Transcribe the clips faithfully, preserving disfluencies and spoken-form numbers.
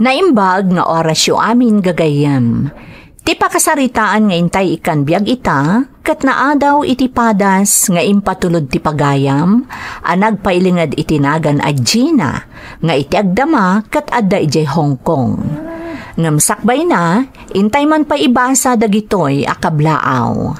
Naimbag nga orasyo amin, gagayyem. Ti pakasaritaan nga intay ikkan biag ita, ket naadaw iti padas nga impatulod ti pagayam a nagpailinged iti nagan a Gina, nga iti agdama ket adda idiay Hong Kong. Ngem sakbayna, intay man pay ibasa dagitoy a kablaaw.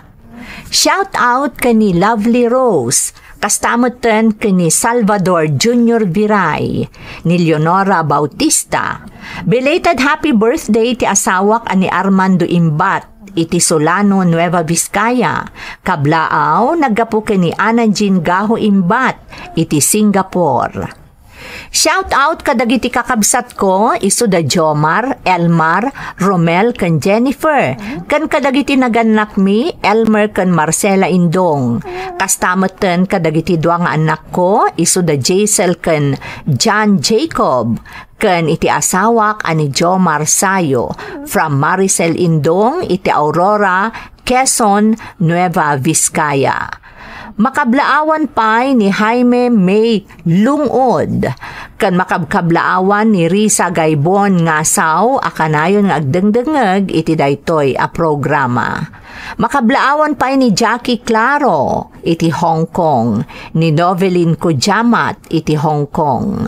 Shout out ken ni Lovely Rose, kasta metten ken ni Salvador Junior Viray, ni Leonora Bautista. Belated happy birthday ti asawak a ni Armando Imbat iti Solano, Nueva Vizcaya. Kablaaw, naggapu ken ni Ana Jean Gaho Imbat iti Singapore. Shout out kadagiti kakabsatko, isu da Jomar, Elmar, Romel, ken Jennifer, ken kadagiti nagannakmi, Elmer ken Marcela Indong. Kasta metten kadagiti dua nga annakko, isu da Jaisel ken John Jacob, ken iti asawak a ni Jomar Sayo, from Maricel Indong iti Aurora, Quezon, Nueva Vizcaya. Makablaawan pay ni Jaime May Lungod, ken makabkablaawan ni Risa Gaibon Ngasaw a kanayon nga agdengdengngeg iti daytoy a programa. Makablaawan pay ni Jackie Claro iti Hong Kong, ni Novelin Kujamat iti Hong Kong.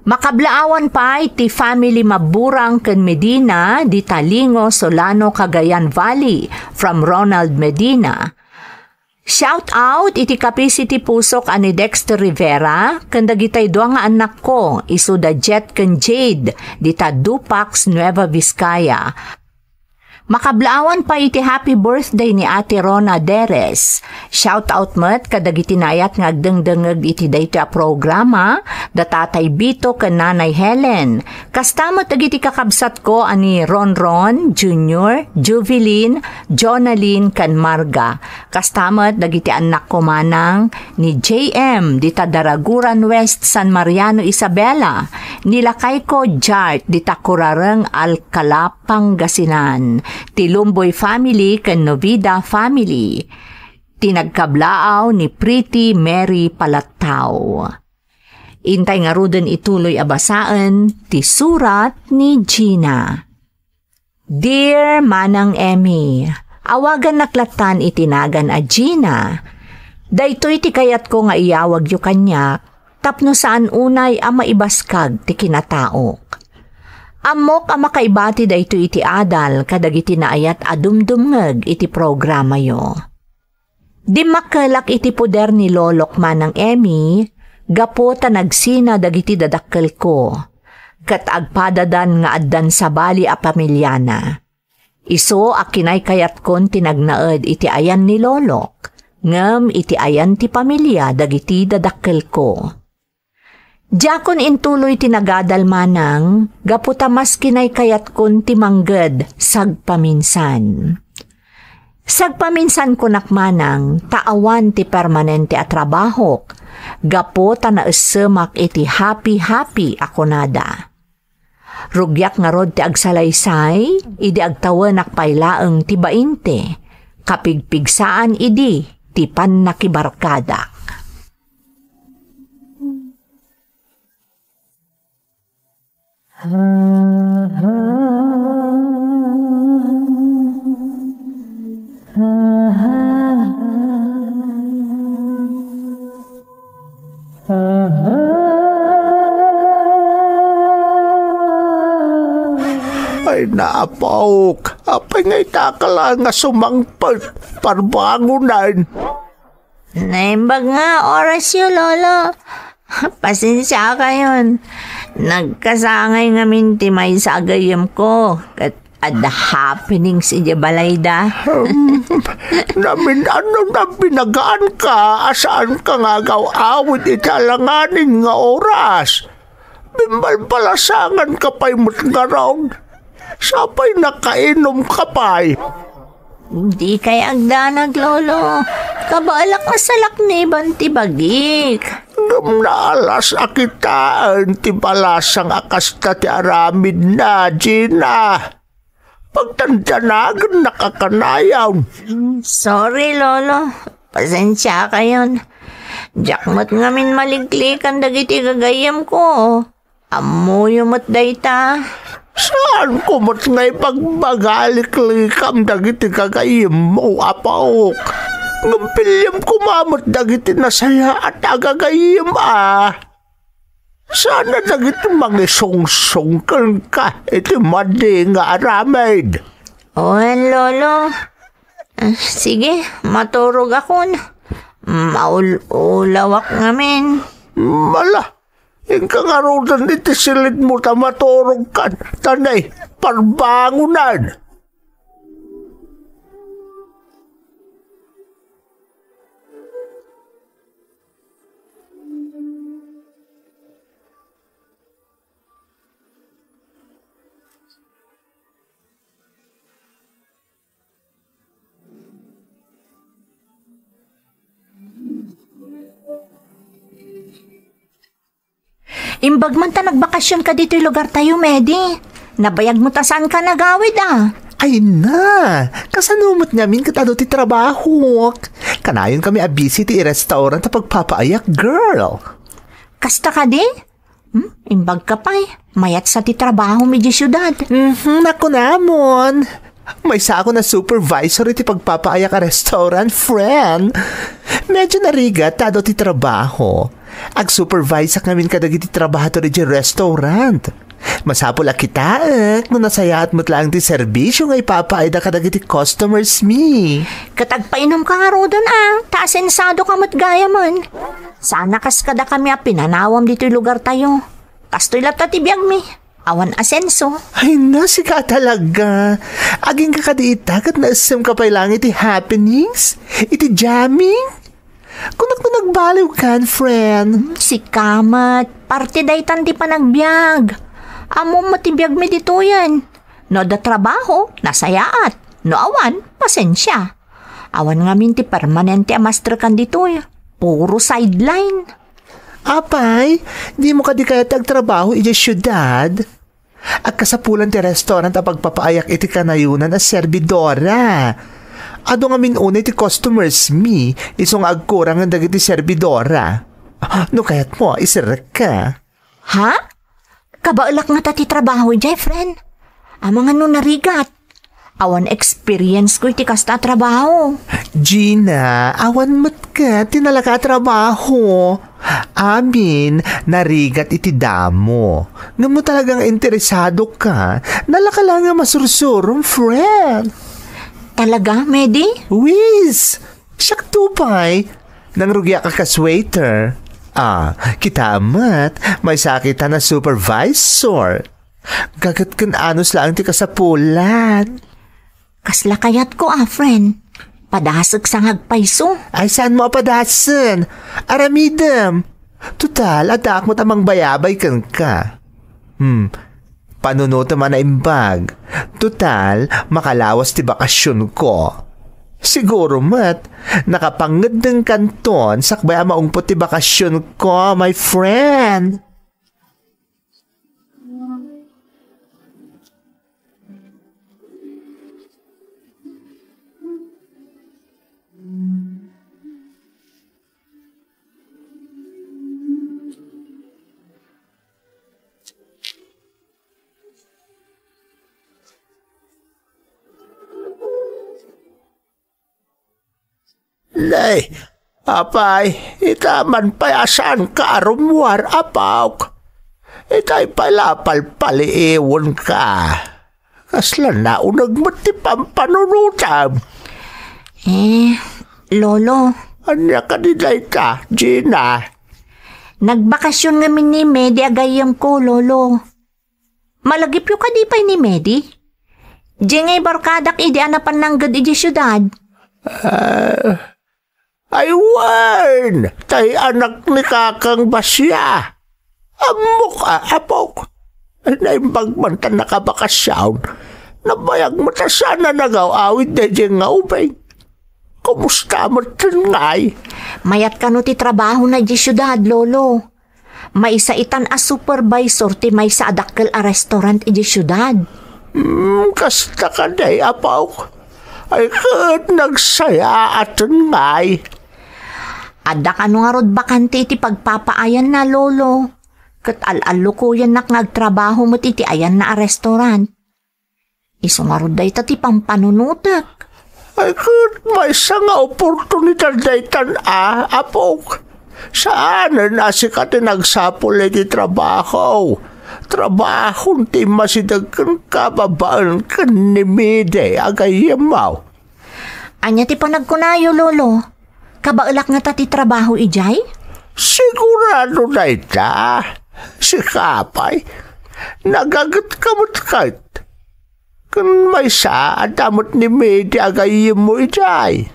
Makablaawan pay ti family Maburang ken Medina, di Talingo, Solano, Cagayan Valley, from Ronald Medina. Shout out iti kapisi ti pusok a ni Dexter Rivera, ken dagitay dua nga annakko, isu da Jet ken Jade, dita Dupax, Nueva Vizcaya. Makablaawan pay iti happy birthday ni Ate Rona Deres. Shout out met kadagiti naayat nga agdengdengngeg iti daytoy a programa, da Tatay Bito ken Nanay Helen. Kasta met dagiti kakabsatko a ni Ronron, Junior, Juvelin, Jonalyn, ken Marga. Kasta met dagiti annakko manang ni J M dita Daraguran West, San Mariano, Isabela, ni lakayko Jart dita Kurareng, Alcalá, Pangasinan, ti Lumboy family ken Novida family, ti nagkablaaw ni Pretty Mary Palattao. Intay ngaruden ituloy a basaen ti surat ni Gina. Dear Manang Emmy, awagannak lattan iti nagan a Gina. Daytoy ti kayatko nga iyawagyo kaniak tapno saan unay a maibaskag ti kinataok. Ammok a makaibati daytoy iti adal kadagiti naayat a dumdumngeg iti programayo. Dimmakkelak iti poder ni Lolok Manang Emmy, gapu ta nagsina dagiti dadakkelko, ket agpadadan nga addan sabali a pamiliana. Isu a kinaykayatkon ti nagnaed iti ayan ni Lolok, ngem iti ayan ti pamilia dagiti dadakkelko. Diakon intuloy ti nagadal manang, gapu ta mas kinaykayatkon ti mangged sagpaminsan. Sagpaminsan kunak manang, ta awan ti permanente a trabahok, gapu ta naessemak iti happy-happy a kunada. Rugiak ngarud ti agsalaysay, idi agtawenak pay laeng ti bainte, kapigpigsaan idi ti pannakibarkadak. Ay, naapok. Apay nga itaka la nga sumangpet? Parbangonan. Naimbag nga orasyo, Lolo. Pasensiakayon. Nagkasangay ngamin ti maysa a gayyemko. Ket adda happenings idiay balayda. Hmm, namin-ano na binagaanka a saanka nga agaw-awid iti alanganin nga oras. Bimbalbalasanganka pay met ngarud. Sapay nakainumka pay. Dikay agdanag, Lolo. Kabaelak nga salakniban ti bagik. Ngem naalas a kitaen ti balasang a kasta ti aramidna, Gina. Pagdandanagennak a kanayon. Sorry, Lolo. Pasensiakayon. Diak met ngamin maliklikan dagiti gagayyemko. Ammoyo met dayta. Saanko met nga ibagbaga a liklikam dagiti gagayyemmo, Apaok. Ngem piliem koma met dagiti nasayaat a gagayyem a. Sana dagiti mangisungsong kenka iti madi nga aramid. Wen, Lolo. Ah, sige, maturog akon. Maul-ulawak ngamin. Mala, inka ngaruden iti silidmo ta maturogkan, ta naiparbangonan. Imbag man ta nagbakasionka ditoy lugartayo, Medi. Nabayag mo ta saanka nagawid, a. Ay na! Kasano met ngamin ket adu ti trabahok? Kanayon kami a busy ti restaurant a pagpapaayak, girl. Kasta kadi? Hmm? Imbag ka pay. Mayat sa ti trabaho mi di siudad. Mhm, nakunamon. Maysa ako na supervisor iti pagpapaayak a restaurant, friend. Medyo narigat ta adu ti trabaho. Ag-supervise-ak ngamin kadagiti trabahador iti restaurant. Masapul a kitaek no nasayaat met laeng ti serbisio nga ipapaayda kadagiti customers mi. Ket agpainumka ngaruden a, ta asensado ka met gayamen. Sana kas kadakami a pinanawam ditoy lugartayo. Kastoy latta ti biagmi. Awan asenso. Ay, na, sika talaga. Agingga kadi ita, ket naessemka pay laeng iti happenings? Iti jamming? Kunak no nagbaliwkan, friend. Hmm, sika met. Parte daytan ti panagbiag. Ammom met ti biagmi ditoyen. No adda trabaho, nasayaat. No awan, pasensia. Awan ngamin ti permanente a masterkan ditoy. Puro sideline. Apay, dimo kadi kayat ti agtrabaho idiay siudad? Agkasapulan ti restaurant a pagpapaayak iti kanayonan a serbidora. Adu ngamin unay ti customers mi, isu nga agkurangen dagiti serbidora. No kayatmo, iserrekka. Ha? Kabaelak ngata ti trabaho idiay, friend. Amangan no narigat. Awan experience ko iti kasta a trabaho. Gina, awan met ket ti nalaka a trabaho. Amin, narigat iti damo. Ngem no talagang interesado ka, nalaka laeng nga masursurom, friend. Talaga, Medi? Wiz! Siak to pay. Nangrugiak a kas waiter. Ah, kitaem met, maysa a kita na supervisor. Gaget ken anus laeng ti kasapulan. Kasla kayatko a, friend. Padasek sa nga agpayso. Ay, saanmo a padasen? Aramidem. Total, addaak met a mangbayabay kenka. Hmm, panunotem a naimbag. Total, makalawas ti bakasionko. Siguro met, nakapangeddengkanton sakbay a maungpot ti bakasionko, my friend. Nay, apay, ita man pay a saanka a rummuar, apok. Itay pay la a palpaliiwenka. Kasla nauneg met ti pampanunotam. Eh, Lolo. Ania kadi dayta, Gina? Nagbakasyon ngamin ni Medi a gayyemko, Lolo. Malagipyo kadi pay ni Medi? Diay nga ibarkadak idi a napan nangged idiay siudad. Ah, ay wen, tay anak ni Kakang Basya. Ammok a, apok. Ay, naimbag man ta nakabakasyon. Nabayag met a saan a nagaw-awid daydiay nga ubing. Kumusta met ngay? Mayat kano ti trabahona idiay siudad, Lolo? Maysa itan a supervisor ti maysa a dakkel a restaurant idiay siudad. Hmm, kasta kadi, apok. Ay, ket nagsayaaten ngay. Adda kano ngarud bakante iti pagpapaayanna, Lolo. ket al-allukoyennak nga agtrabaho met iti ayanna a restaurant. Isu ngarud dayta ti pampanunotek. Ay, ket maysa nga oportunidad daytan a, apok. Saanen a sika ti nagsapul iti trabaho. Trabahon ti immasideg kenka babaen ken ni Mede a gayyemmo. Ania ti panagkunayo, Lolo? Kabaelak ngata ti trabaho idiay? Sigurado dayta. Sika pay. Nagagetka met ket. Ken maysa, adda met ni Mede a gayyemmo idiay.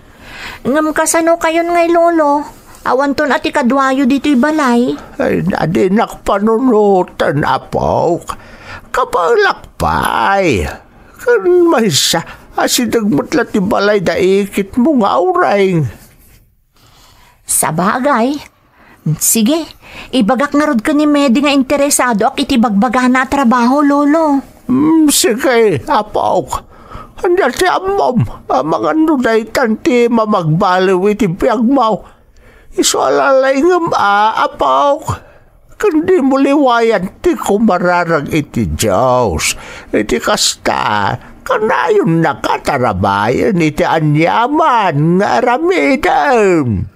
Ngem kasano kayon ngay, Lolo? Awanton a ti kaduayo ditoy balay. Ay, nadinak panunoten, apok. Kabaelak pay. Ken maysa, asideg met la ti balay da ikitmo nga aureng. Sabagay. Sige, ibagak ngarud ken ni Medi nga interesadoak iti bagbagana a trabaho, Lolo. Hmm, sige, apok. Ania ti ammom, amangan no daytan ti mamagbaliw iti biagmo. Isu a lalaingem a, apok. Ken dimo liwayan ti kumararag iti Dios. Iti kasta, kanayonnaka tarabayen iti aniaman nga aramidem.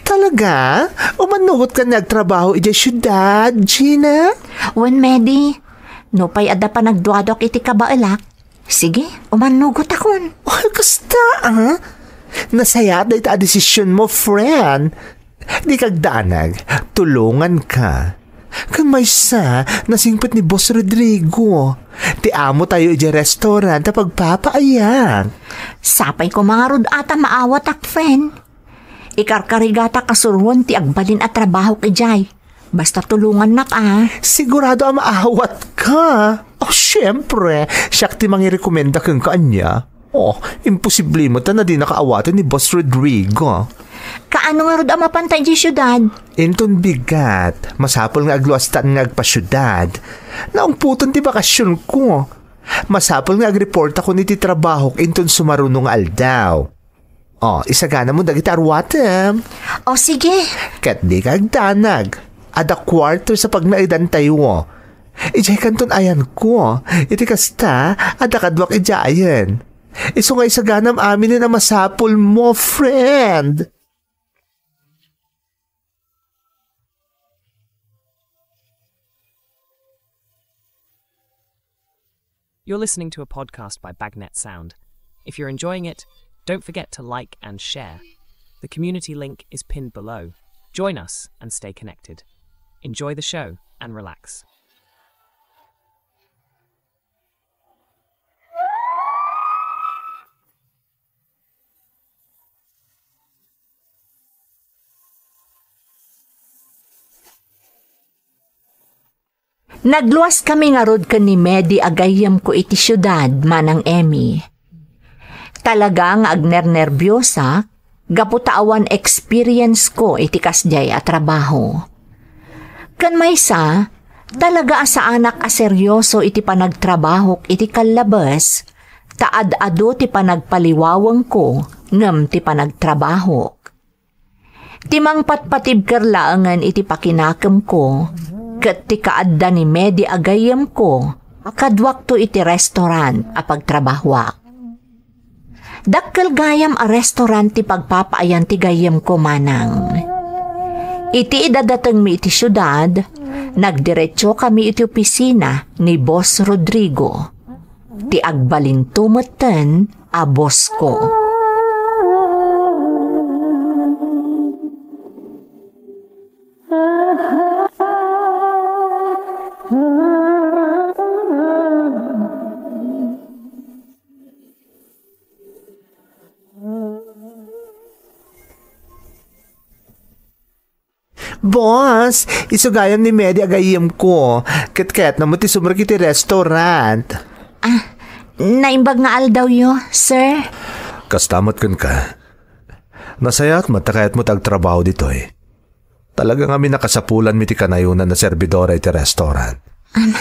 Talaga? Umannugotka nga agtrabaho idiay siudad, Gina? Wen, Medi. Nupay adda panagduaduak iti kabaelak, sige, umannugotakon. Ay, kasta, ah? Nasayaat dayta a desisionmo, friend. Dika agdanag, tulonganka. Ken maysa, nasingpet ni Boss Rodrigo, ti amotayo idiay restaurant a pagpapaayak. Sapay koma ngarud a ta maawatak, friend. Ikarkarigatak a suroen ti agbalin a trabahok idiay. Basta tulongannak, a. Sigurado a maawatka. Oh, siempre, siak ti mangirekomenda kenka, ania. Oh, imposible met a nadinaka awaten ni Boss Rodrigo. Kaano ngarud a mapanta idiay siudad? Inton bigat, masapul nga agluastan nga agpasiudad. Naungpoten ti bakasionko. Masapul nga agreportakon iti trabahok inton sumaruno nga aldaw. Oh, isaganamon dagiti aruatem. Oh, sige. Ket dika agdanag. Adda quarters a pagnaedantayo. Idiay kanton ayanko. Iti kasta, adda kaduak idiayen. Isu nga isaganam aminen a masapulmo, friend. You're listening to a podcast by Bagnet Sound. If you're enjoying it, don't forget to like and share. The community link is pinned below. Join us and stay connected. Enjoy the show and relax. Nagluaskami ngarud ken ni Medi a gayyemko iti siudad, Manang Emmy. Talaga nga agnernerbiosak gapu ta awan experience ko iti kasdiay a trabaho. Ken maysa, talaga a saanak a serioso iti panagtrabahok iti kallabes, ta ad-adu ti panagpaliwawengko ngem ti panagtrabahok. Ti mangpatpatibker laengen iti pakinakemko ket ti kaadda ni Medi a gayyemko a kaduakto iti restaurant a pagtrabahoak. Dakkel gayam a restaurant ti pagpapaayan ti gayyemko, Manang. Iti idadatengmi iti siudad, nagdiretsokami iti opisina ni Boss Rodrigo. Ti agbalinto metten a bossko. Boss, isu gayam ni Medi a gayyemko. Ket kayatna met ti sumrek iti restaurant. Ah, naimbag nga aldawyo, sir? Kasta met kenka. Nasayaat met ta kayatmo ti agtrabaho ditoy. Talaga ngamin a kasapulanmi ti kanayonan a serbidora iti restaurant. Am,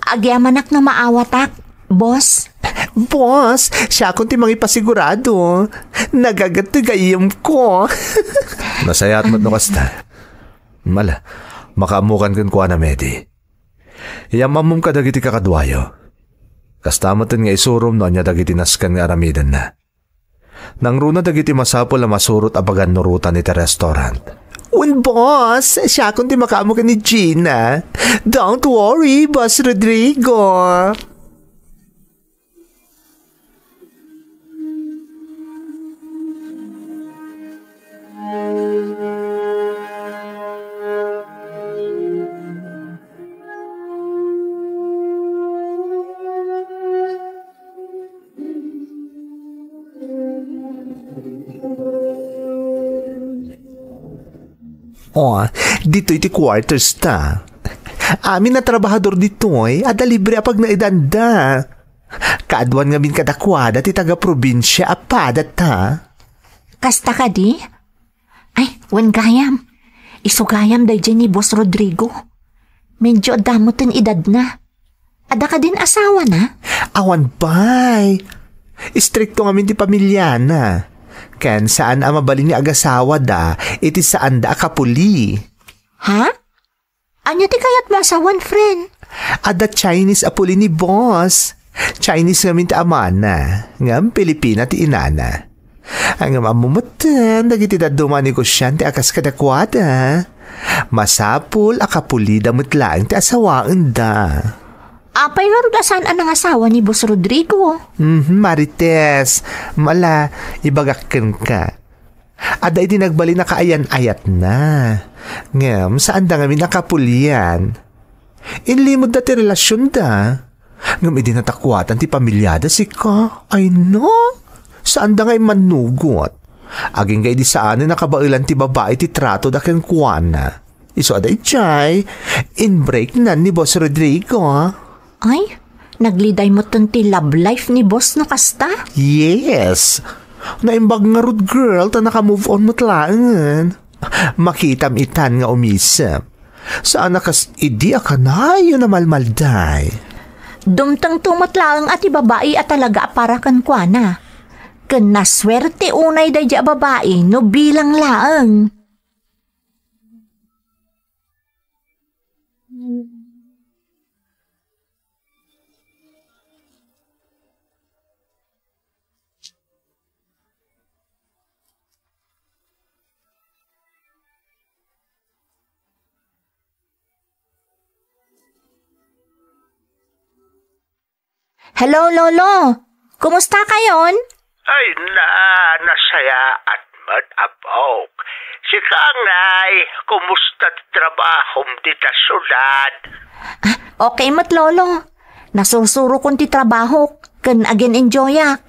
agyamanak no maawatak, boss. Boss, siakon ti mangipasigurado. Nagagat ti gayyemko. Nasayaat met no kasta. Ala, makaammokan kenkuana, Medi. Iyam-ammom kadagiti kakaduayo. Kasta metten nga isurom no ania dagiti nasken nga aramidenna. Nangruna dagiti masapul a masurot a pagannurotan iti restaurant. Wen, boss, siakon ti makaammo ken ni Gina. Don't worry, Boss Rodrigo. Oh, ditoy ti quarters ta. Amin a trabahador ditoy, adda libre a pagnaedanda. Kaaduan ngamin kadakuada ti taga-probinsia a padata. Kasta kadi? Ay, wen gayam. Isu gayam daydiay ni Boss Rodrigo. Medyo adda metten edadna. Adda kadin asawana? Awan pay. Istrikto ngamin ti pamiliana. Ken saan a mabalin nga agasawada iti saanda a kapuli. Ha? Ania ti kayatmo a sawen, friend? Adda Chinese a puli ni boss. Chinese ngamin ti amana, ngem Pilipina ti inana. Ngem ammo metten dagiti dadduma a negosiante a kas kadakuada. Masapul a kapulida met laeng ti asawaenda. Apay ngarud a saan a nangasawa ni Boss Rodrigo? Mhm, Marites. Ala, ibagak kenka. Adda idi nagbalin a kaayan-ayatna. Ngem, saanda ngamin a kapulian. Inlimedda ti relasionda. Ngem idi natakuatan ti pamiliada, sika, ay no? Saanda nga immannugot. Agingga idi saanen a kabaelan ti babai ti tratoda kenkuana. Isu a daydiay, inbreaknan ni Boss Rodrigo. Ay, nagliday metten ti love life ni Boss no kasta? Yes. Naimbag ngarud, girl, ta naka-move on met laengen. Makitam itan nga umisem. Saan a kas idi a kanayon a malmalday. Dumtengto met laeng a ti babai a talaga a para kenkuana. Ken nasuerte unay daydi a babai no bilang laeng. Hello, Lolo. Kumusta kayon? Ay na, nasayaat met, apok. Sika ngay, kumusta ti trabahom dita siudad? Ah, okay met, Lolo. Nasursurokon ti trabahok, ken agin-enjoyak.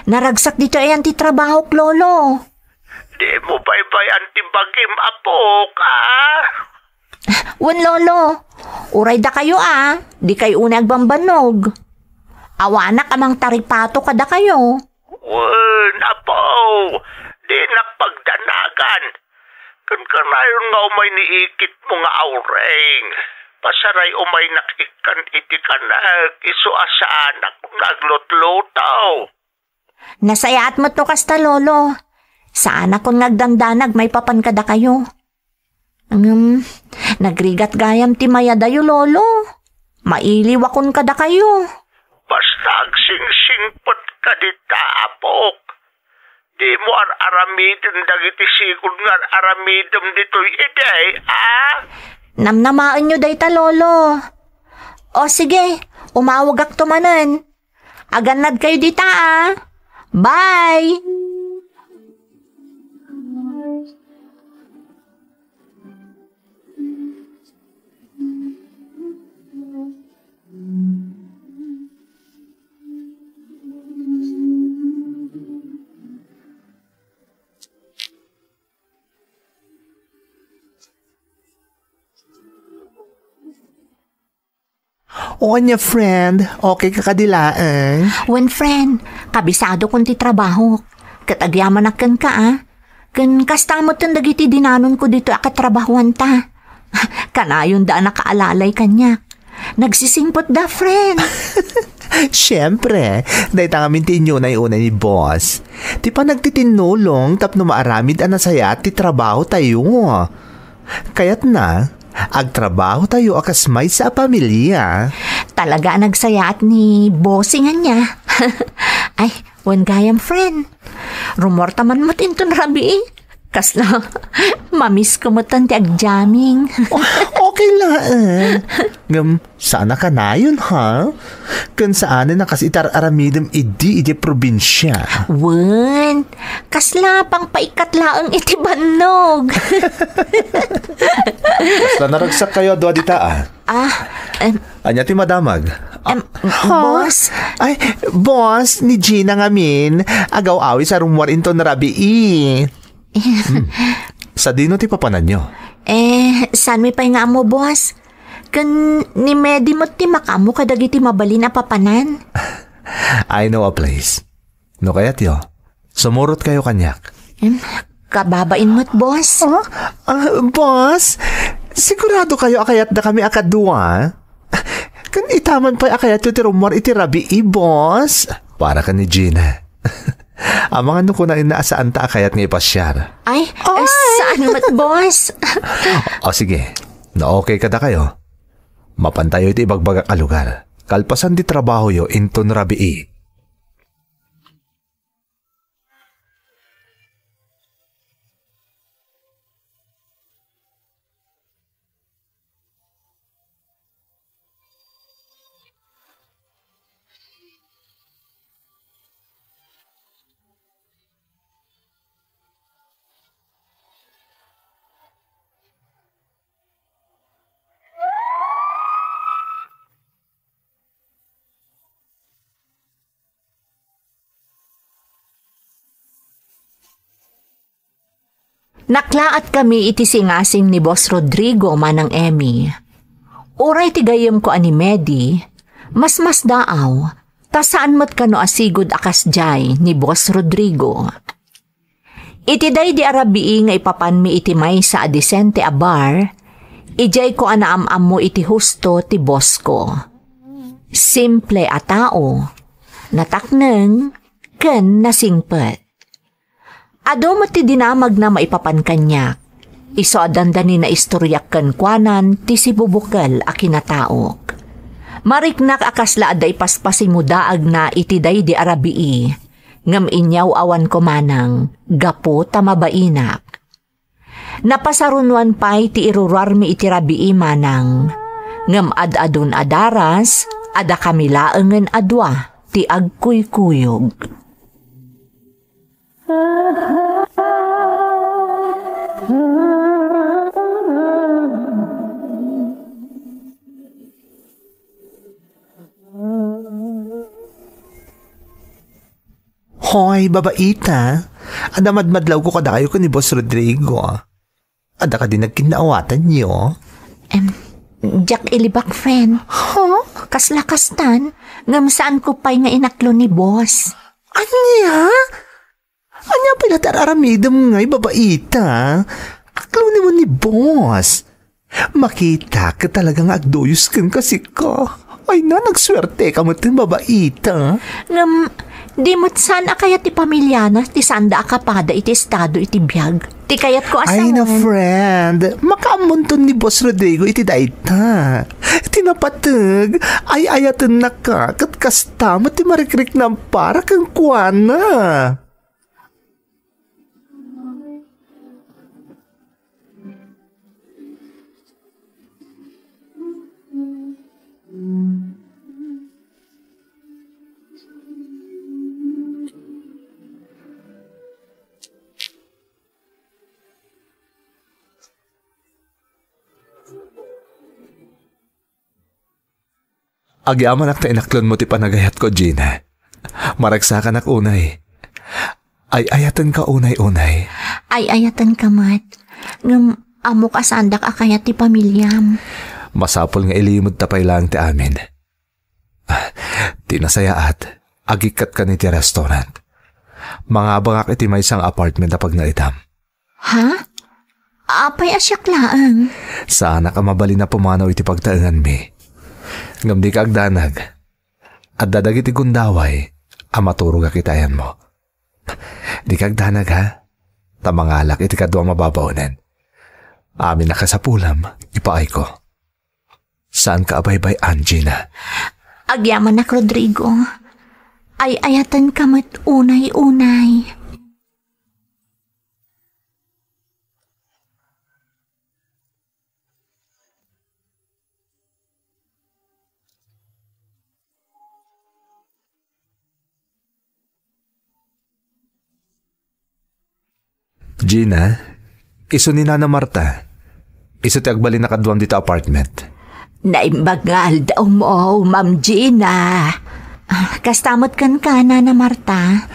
Naragsak ditoy ayan ti trabahok, Lolo. Dimo baybay-an ti bagim, apok, a? Wen, Lolo. Uray dakayo, a. Dikay unay agbambannog. Awanak a mangtaripato kadakayo. Wen, apo. Dinak pagdanagan. Ken kanayon nga umay ni ikitmo nga Aureng. Pasaray umaynak ikkan iti kanek, isu a saanak nga aglutluto. Nasayaat met no kasta, Lolo. Saanakon nga agdandanag maipapan kadakayo. Ngem, nagrigat gayam ti mayadayo, Lolo. Mailiwakon kadakayo. Basta agsingsingpet ka dita, apok. Dimo ar-aramiden dagiti sigud nga ar-aramidem ditoy idi, a? Namnamaenyo dayta, Lolo. O sige, umawagakto manen. Agannadkayo dita, a. Bye! O ania, friend? Okay ka kadi laeng? Wen, friend. Kabisadokon ti trabahok. Ket agyamanak kenka, a. Ken kasta metten dagiti dinanonko ditoy a katrabahuanta. Kanayonda a nakaalalay kaniak. Nagsisingpetda, friend. Siyempre, dayta ngamin ti inyunay-unay ni boss. Ti panagtitinnulong tapno maaramid a nasayaat ti trabahotayo. Kayatna, agtrabahotayo a kas maysa a pamilia. Talaga a nagsayaat ni bossing ania. Ay, wen gayam, friend. Rummuarta man met inton rabii. Kasla, mamiss ko metten ti agjamming. O-, okay laeng. Ngem, saan a kanayon, ha? Ken saanen a kas itar-aramidem idi idiay probinsia. Wen, kasla pangpaikkat laeng iti bannog. Kasla naragsak kayo a dua dita, a. Ah, em. Ania ti madamag? Ah, em, ha? Boss? Ay, boss, ni Gina ngamin. Agaw-awis a rummuar inton rabii. Hmm. Sadino ti papananyo? Eh, saanmi pay nga ammo, boss? Ken ni Medi met ti makaammo kadagiti mabalin a papanan? I know a place. No kayatyo, sumurot kayo kaniak. Em, kababain met, boss. Ah, ah, boss, sigurado kayo a kayatda kami a kadua? Ken itaman pay a kayatyo ti rummuar iti rabii, boss? Para ken ni Gina. Amangan no kunaenna a saanta a kayat nga ipasiar. Ay, eh, ay! Saan met, boss? O sige, no okay kadakayo, mapantayo iti ibagbagak a lugar. Kalpasan ti trabahoyo inton rabii. Naklaatkami iti singasing ni Boss Rodrigo, Manang Emmy. Uray ti gayyemko a ni Medi, masmasdaaw, ta saan met kano a sigud a kasdiay ni Boss Rodrigo. Iti daydi a rabii nga ipapanmi iti maysa a disente a bar, idiayko a naam-ammo iti husto ti bossko. Simple a tao, natakneng, ken nasingpet. Adu met ti dinamagna maipapan kaniak. Isu a dandani naistoriak kenkuanan ti sibubukel a kinataok. Mariknak a kasla adda ipaspasimudaagna iti daydi a rabii, ngem inyaw-awanko manang gapu ta mabainak. Napasarunoan pay ti iruruarmi iti rabii manang, ngem ad-adun a daras, a dakami laengen a dua ti agkuykuyog. Hoy, babaita, adda madmadlawko kadakayo ken ni Boss Rodrigo. Adda kadi nagkinnaawatanyo? Em, diak ilibak, friend. Huh? Kasla kastan, ngem saanko pay nga inaklo ni boss. Ania? Ania pay la ti ar-aramidem ngay, babaita? Aklonem ni boss. Makita ket talaga nga agduyos kenka, sika. Ay na, nagsuerteka metten, babaita. Ngem, di met saan a kayat ti pamiliana ti saanda a kapada iti estado iti biag. Ti kayatko a Ay na, sawen. Friend, makaammonton ni Boss Rodrigo iti dayta. Ti napateg, ay-ayatennaka, ket kasta met ti marikriknam para kenkuana. Agyamanak ta inaklonmo ti panagayatko, Gina. Maragsakanak unay. Ay-ayatenka unay-unay. Ay-ayatenka met. Ngem, ammok a saandak a kayat ti pamiliam. Masapul nga ilimedta pay laeng ti amin. Ti nasayaat, agikkatka iti restaurant. Mangabangak iti maysa nga apartment a pagnaedam. Ha? Apay a siak laeng? Saanak a mabalin a pumanaw iti pagtaenganmi. Ngem dika agdanag. Adda dagiti gundaway a maturogak iti ayanmo. Dika agdanag, ha? Ta mangalak iti kadua a mababaonen. Amin a kasapulam, ipaayko. Saanka a baybay-an, Gina. Agyamanak, Rodrigo. Ay-ayatenka met unay-unay. Gina, isu ni Nana Marta. Isu ti agbalin a kaduam dita apartment. Naimbag nga aldaw mo, Ma'am Gina. Ah, kasta met kenka, Nana Marta?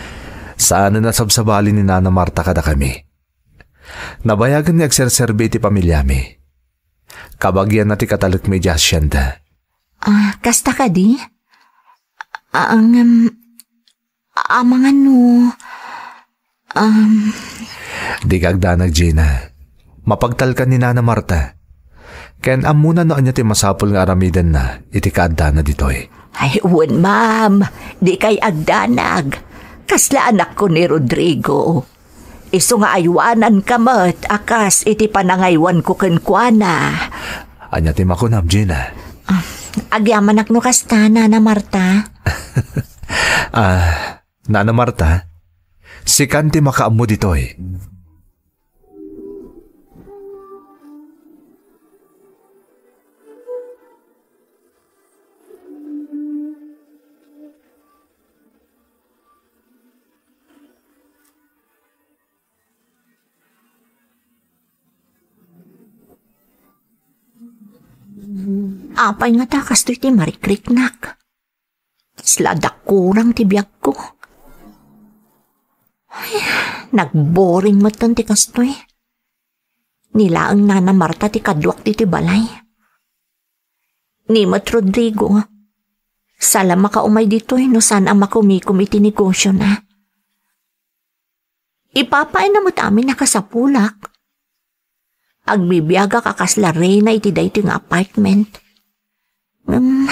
Saanen a sabsabali ni Nana Marta kadakami. Nabayagen nga agserserbi iti pamiliami. Kabagianna ti katalekmi idiay hacienda. Ah, kasta kadi? Ah, ngem, amangan no, um, Dika agdanag, Gina. Mapagtalkan ni Nana Marta. Ken ammona no ania ti masapul nga aramidenna iti kaaddana ditoy. Ay, wen, ma'am. Dikay agdanag. Kasla anakko ni Rodrigo. Isu nga aywananka met a kas iti panangaywanko kenkuana. Ania ti makunam, Gina? Ah, agyamanak no kasta, Nana Marta. Ah, Nana Marta, sikan ti makaammo ditoy. Apay ngata kastoy ti marikriknak? Kasla adda kurang ti biagko. Ay, nagboring metten ti kastoy. Ni laeng Nana Marta ti kaduak ditoy balay. Ni met Rodrigo, saan la makaumay ditoy no saan a makumikom iti negosiona. Ipapaayna met amin a kasapulak. Agbibiagak a kasla reyna iti daytoy nga apartment. Ngem,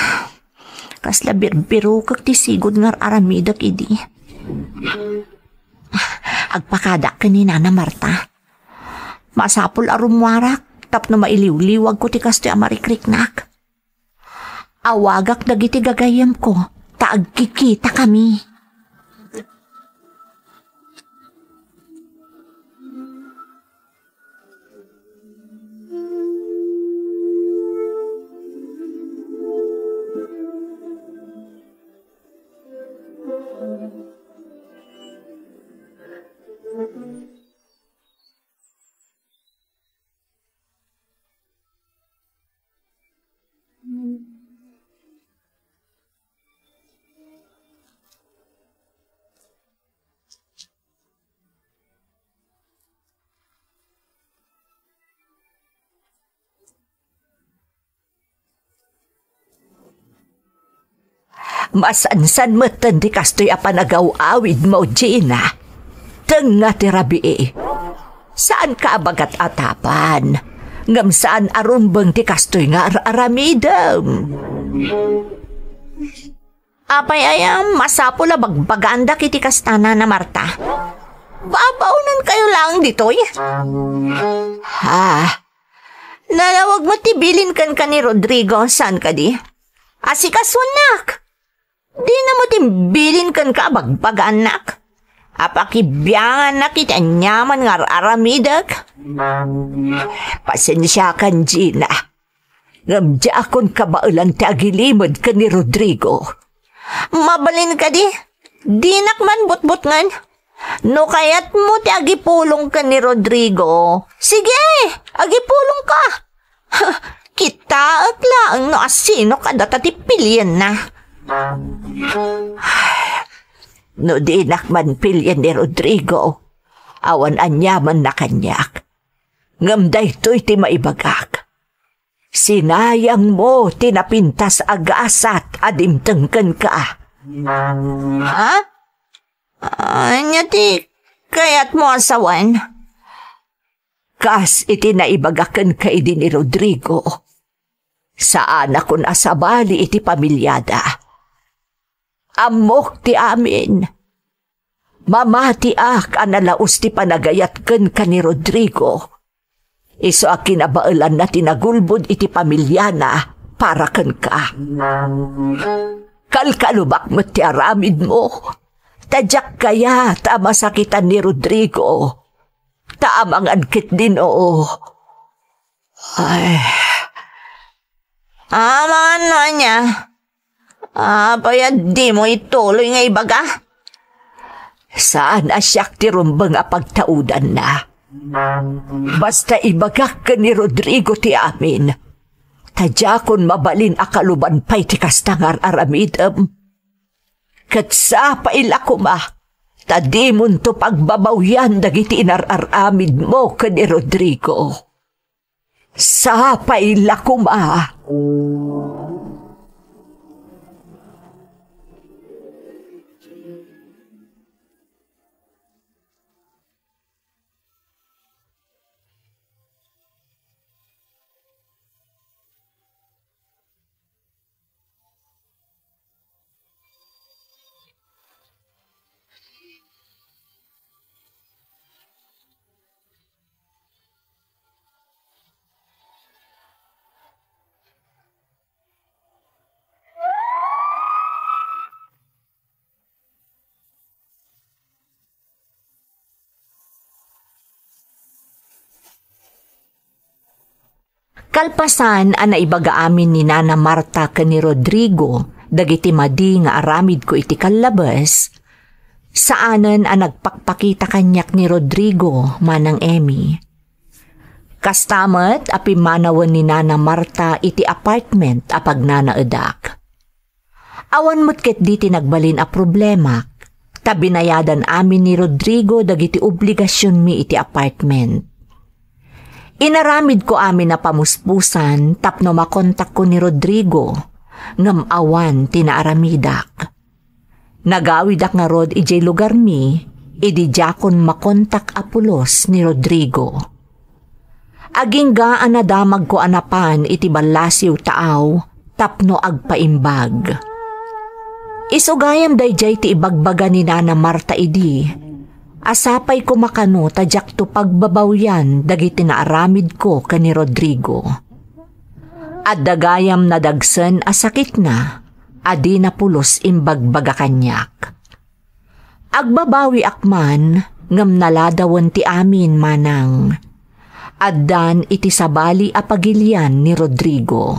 kasla birbirokek ti sigud nga ar-aramidek idi. Agpakadak ken ni Nana Marta. Masapul a rummuarak tapno mailiwliwagko ti kastoy a marikriknak. Awagak dagiti gagayyemko ta agkikitakami. Masansan metten ti kastoy a panagaw-awidmo, Gina. Tengnga ti rabii. Saanka a bagat-atapan, ngem saan a rumbeng ti kastoy nga ar-aramidem. Apay aya, masapul a bagbagaandak iti kasta, Nana Marta? Babaonenkayo laeng ditoy? Ha? Nalawag met ti bilin kenka ni Rodrigo, saan kadi? Asikasuennak. Dina met imbilin kenka a bagbagaannak a pakibiangannak iti aniaman nga ar-aramidek? Pasensiakan, Gina. Ngem diakon kabaelan ti agilimed ken ni Rodrigo. Mabalin kadi, dinak man butbutngen. No kayatmo ti agipulong ken ni Rodrigo, sige, agipulongka. Kitaek laeng no asino kadata ti pilienna. No dinak man pilien ni Rodrigo, awan aniamanna kaniak. Ngem daytoy ti maibagak. Sinayangmo ti napintas a gasat a dimteng kenka. Ha? Ania ti kayatmo a sawen? Kas iti naibaga kenka idi ni Rodrigo, saanakon a sabali iti pamiliada. Ammok ti amin. Mamatiak a nalaus ti panagayat kenka ni Rodrigo. Isu a kinabaelanna ti nagulbod iti pamiliana para kenka. Kalkalubak met ti aramidmo. Ta diak kayat a masakitan ni Rodrigo. Ta amangan ketdin, oo. Ay. Amangan no ania? Apay a dimo ituloy nga ibaga? Saan a siak ti rumbeng a pagtaudanna. Basta ibagak ken ni Rodrigo ti amin. Ta diakon mabalin a kaluban pay ti kasta nga ar-aramidem. Ket sapay la koma, ta dimonto pagbabawian dagiti inar-aramidmo ken ni Rodrigo. Sapay la koma. Kalpasan a naibaga amin ni Nana Marta ken ni Rodrigo dagiti madi nga aramidko iti kallabes, saanen a nagpakpakita kaniak ni Rodrigo, Manang Emmy. Kasta met a pimmanawen ni Nana Marta iti apartment a pagnanaedak. Awan met ketdi ti nagbalin a problemak, ta binayadan amin ni Rodrigo dagiti obligasionmi iti apartment. Inaramidko amin a pamuspusan tapno makontakko ni Rodrigo, ngem awan ti naaramidak. Nagawidak ngarud idiay lugarmi, idi diakon makontak a pulos ni Rodrigo. Agingga a nadamagko a napan iti ballasiw taaw tapno agpaimbag. Isu gayam daydiay ti ibagbaga ni Nana Marta idi, a sapay koma kano ta diakto pagbabawian dagiti naaramidko ken ni Rodrigo. Adda gayam nadagsen a sakitna a dina pulos imbagbaga kaniak. Agbabawiak man, ngem naladawen ti amin, manang. Addan iti sabali a pagilian ni Rodrigo.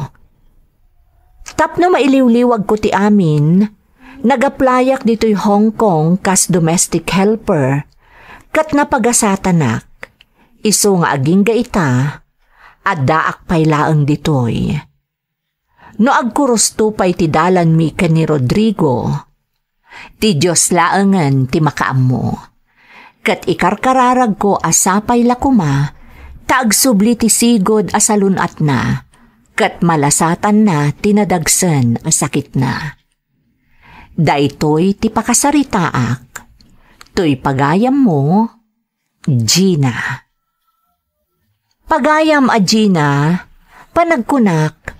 Tapno mailiwliwagko ti amin, nagaplayak ditoy Hong Kong kas domestic helper, ket napagasatanak. Isu nga agingga ita, addaak pay laeng ditoy. No agkurusto pay ti dalanmi ken ni Rodrigo, ti Dios laengen ti makaammo. Ket ikarkararagko a sapay la koma ta agsubli ti sigud a salun-atna ket malasatanna ti nadagsen a sakitna. Daytoy ti pakasaritaak. Toy pagayammo, Gina. Pagayam a Gina, panagkunak,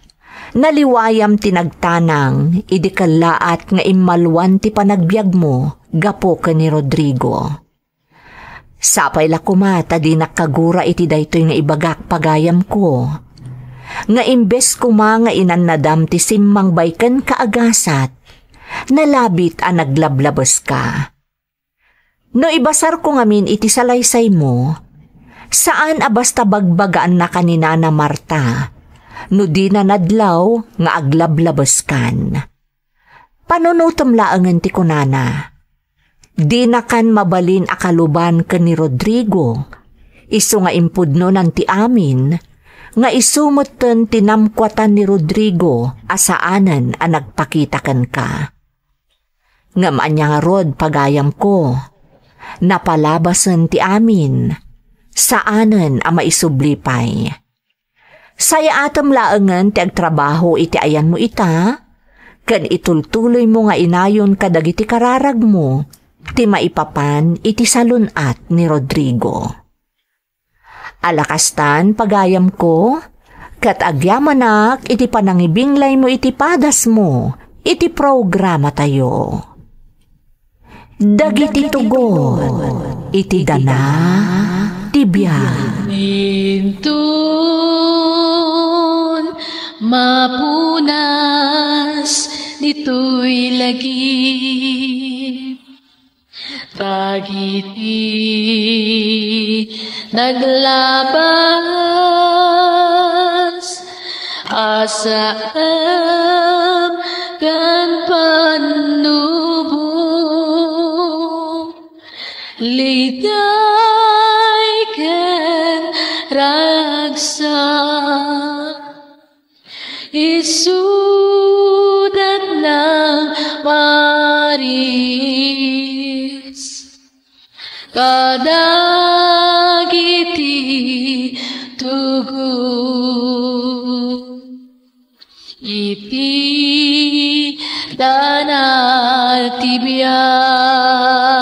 naliwayam ti nagtanang idi kellaat nga immalwan ti panagbiagmo gapu ken ni Rodrigo. Sapay la koma ta dinak kagura iti daytoy nga ibagak pagayamko, nga imbes koma nga inannadam ti simmang baken kaagasat, nalabit a naglablabeska. No ibasarko ngamin iti salaysaymo, saan a basta bagbagaannaka ni Nana Marta, no dina nadlaw nga aglablabeskan. Panunotem laengen ti kunana. Dinakan mabalin a kaluban ken ni Rodrigo, isu nga impudnonan ti amin, nga isu metten ti namkuatan ni Rodrigo a saanen a nagpakita kenka. Ngem ania ngarud, pagayamko? Napalabasen ti amin. Saanen a maisubli pay. Sayaatem laengen ti agtrabaho iti ayanmo ita, ken itultuloymo nga inayon kadagiti kararagmo ti maipapan iti salun-at ni Rodrigo. Ala kastan, pagayamko, ket agyamanak iti panangibinglaymo iti padasmo iti programatayo. Dagiti tugot iti dana ti biag. Inton mapunas ditoy lagip, dagiti naglabas a saem ken pannubo, liday ken ragsak. Isudat nang maris kadagiti tugot iti dana ti biag.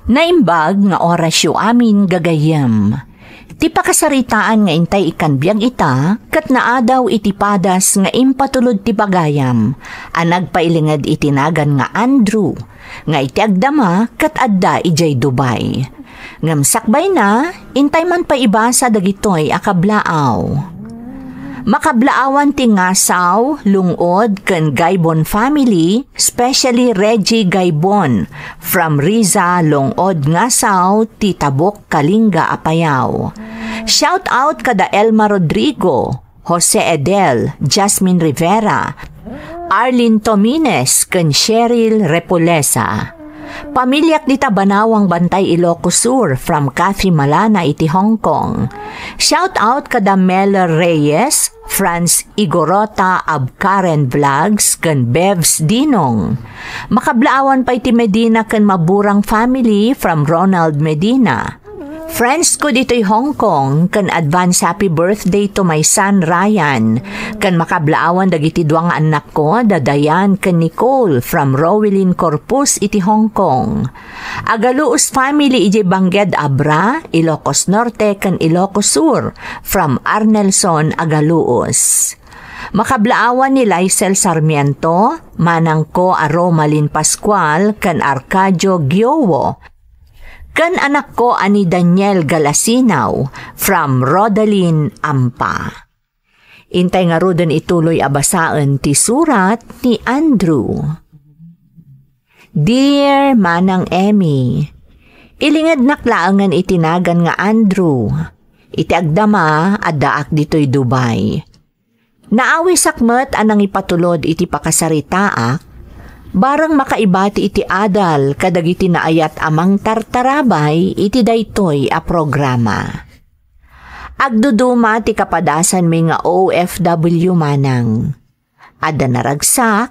Naimbag nga orasyo amin gagayyem. Ti pakasaritaan nga intay ikkan biag ita, ket naadaw iti padas nga impatulod ti pagayam, a nagpailinged iti nagan nga Andrew, nga iti agdama ket adda idiay Dubai. Ngem sakbayna, intay man pay ibasa dagitoy a kablaaw. Makablaawan ti Ngasaw, Lung-od, ken Gaibon family, especially Reggie Gaibon, from Riza, Lung-od, Ngasaw, ti Tabuk, Kalinga, Apayao. Shout out kada Elma Rodrigo, Jose Edel, Jasmine Rivera, Arlene Tomines, ken Cheryl Repolesa. Pamiliak dita Banawang Bantay, Ilocos Sur, from Cathy Malana iti Hong Kong. Shout out kada Mel Reyes, Franz Igorota of Karen Vlogs, ken Bevs Dinong. Makablaawan pay ti Medina ken Maburang family from Ronald Medina. Friends ko ditoy Hong Kong, ken advance happy birthday to my son Ryan, ken makablaawan dagiti dua nga annakko, da Diane ken Nicole, from Rowelyn Corpus iti Hong Kong. Agaluos family idiay Bangged, Abra, Ilocos Norte ken Ilocos Sur, from Arnelson Agaluos. Makablaawan ni Lysel Sarmiento, manangko a Romalin Pascual ken Arcadio Giowo, ken anakko a ni Daniel Galasinaw from Rodalin Ampa. Intay ngaruden ituloy a basaen ti surat ni Andrew. Dear Manang Emmy, ilingednak laengen iti nagan nga Andrew. Iti agdama, addaak ditoy Dubai. Naawisak met a nangipatulod iti pakasaritaak, bareng makaibati iti adal kadagiti naayat a mangtartarabay iti daytoy a programa. Agduduma ti kapadasanmi nga O F W, manang. Adda naragsak,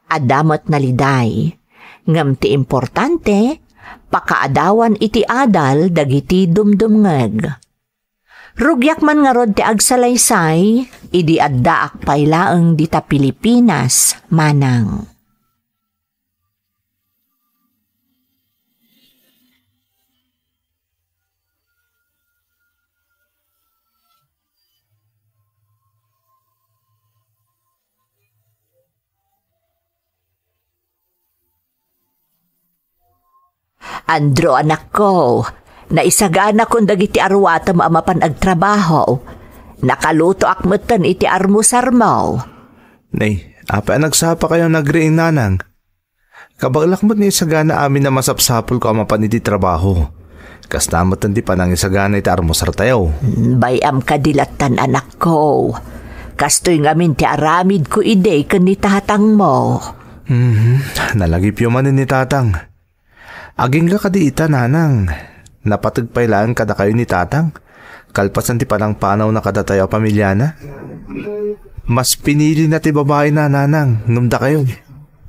adda met naliday. Ngem ti importante, pakaadawan iti adal dagiti dumdumngeg. Rugiak man ngarud ti agsalaysay, idi addaak pay laeng dita Pilipinas, manang. Andrew, anakko, naisaganakon dagiti aruatem a mapan agtrabaho. Nakalutoak metten iti armusarmo. Nay, apay a nagsapakayo nga agriing, nanang? Kabaelak met nga isagana amin a masapsapulko a mapan iti trabaho. Kasta metten ti panangisagana iti armusartayo. Bay-am kadi lattan, anakko. Kastoy ngamin ti aramidko idi ken ni tatangmo. Mhm. Nalagipyo manen ni tatang. Agingga kadi ita, nanang. Napateg pay laeng kadakayo ni tatang, kalpasan ti panangpanawna kadatayo a pamiliana. Mas pinilina ti babaina, nanang, ngem dakayo.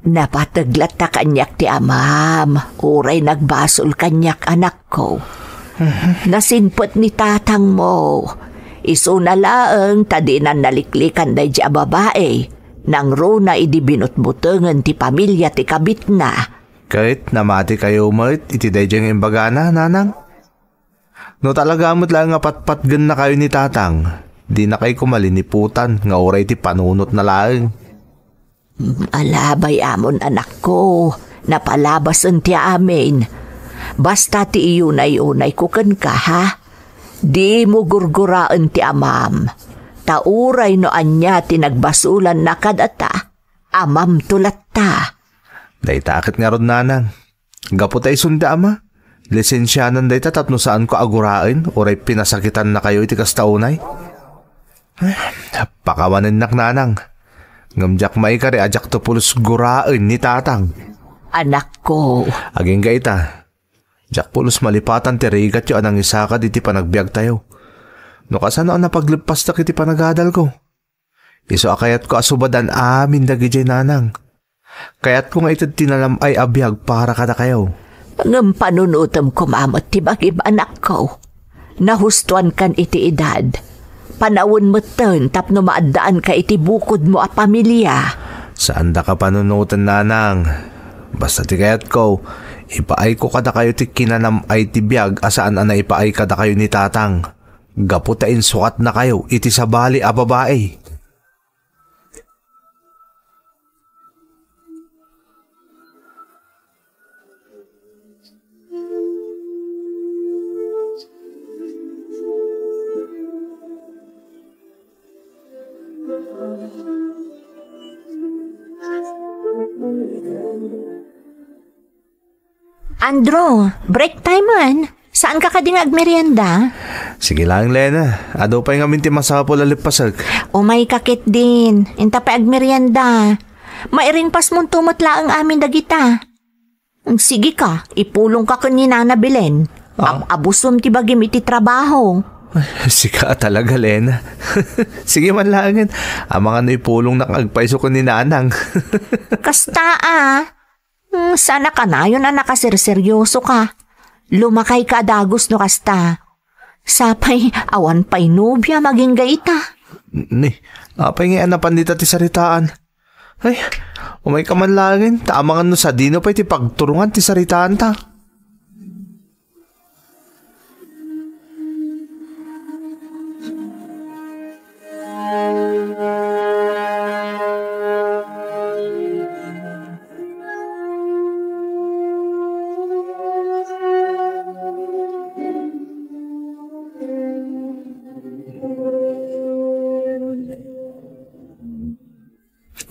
Napateg latta kaniak ti amam, uray nagbasol kaniak, anakko. Nasinpet ni tatangmo. Isuna laeng ta dinan naliklikan daydi a babai. Nangruna idi binutbutengen ti pamilia ti kabitna. Ket namatikayo met iti daydi nga imbagana, nanang? No talaga met laeng a patpatgennakayo ni tatang, dinakay koma liniputan nga uray ti panunotna laeng. Alabay amon, anakko, napalabasen ti amin. Basta ti iyunay-unayko kenka, ha? Dimo gurguraen ti amam. Ta uray no ania ti nagbasolanna kadata, amamto latta. Dayta ket ngarud, nanang. Gapu ta isun ti ama, lisensianan dayta tapno saanko a guraen uray pinasakitannakayo iti kasta unay. Eh, pakawanennak, nanang. Ngem diak maikari a diakto pulos guraen ni tatang. Anakko. Agingga ita. Diak pulos malipatan ti rigatyo a nangisakad iti panagbiagtayo. No kasano a napagleppastak iti panagadalko? Isu a kayatko a subadan amin dagidiay, nanang. Kayatko nga ited ti nanam-ay a biag para kadakayo. Ngem panunotem koma met ti bagim, anakko. Nahustoankan iti edad. Panawen metten tapno maaddaanka iti bukodmo a pamilia. Saandaka panunoten, nanang. Basta ti kayatko, ipaayko kadakayo ti kinanam-ay ti biag a saan a naipaay kadakayo ni tatang. Gapu ta insukatnakayo iti sabali a babai. Andrew, break time man. Saanka kadi nga agmerienda? Sige laeng, Lena. Adu pay ngamin ti masapul a leppasek. Umayka ketdin. Inta pay agmerienda. Mairingpasmonto met laeng amin dagita. Sige ka, ipulongka ken ni Nana Belen. Ah? Ab-abusom ti bagim iti trabaho. Ay, sika talaga, Lena. Sige man laengen. Amangan no ipulongnak nga agpayso ken ni Nanang. Kasta a. Hmm, saan a kanayon a nakaserseryoso ka. Lumakay ka a dagus no kasta. Sapay, awan pay nobia, agingga ita. Ni, apay nga anapan dita ti saritaan? Ay, umayka man laengen, ta amangan no sadino pay ti pagturungan ti saritaanta.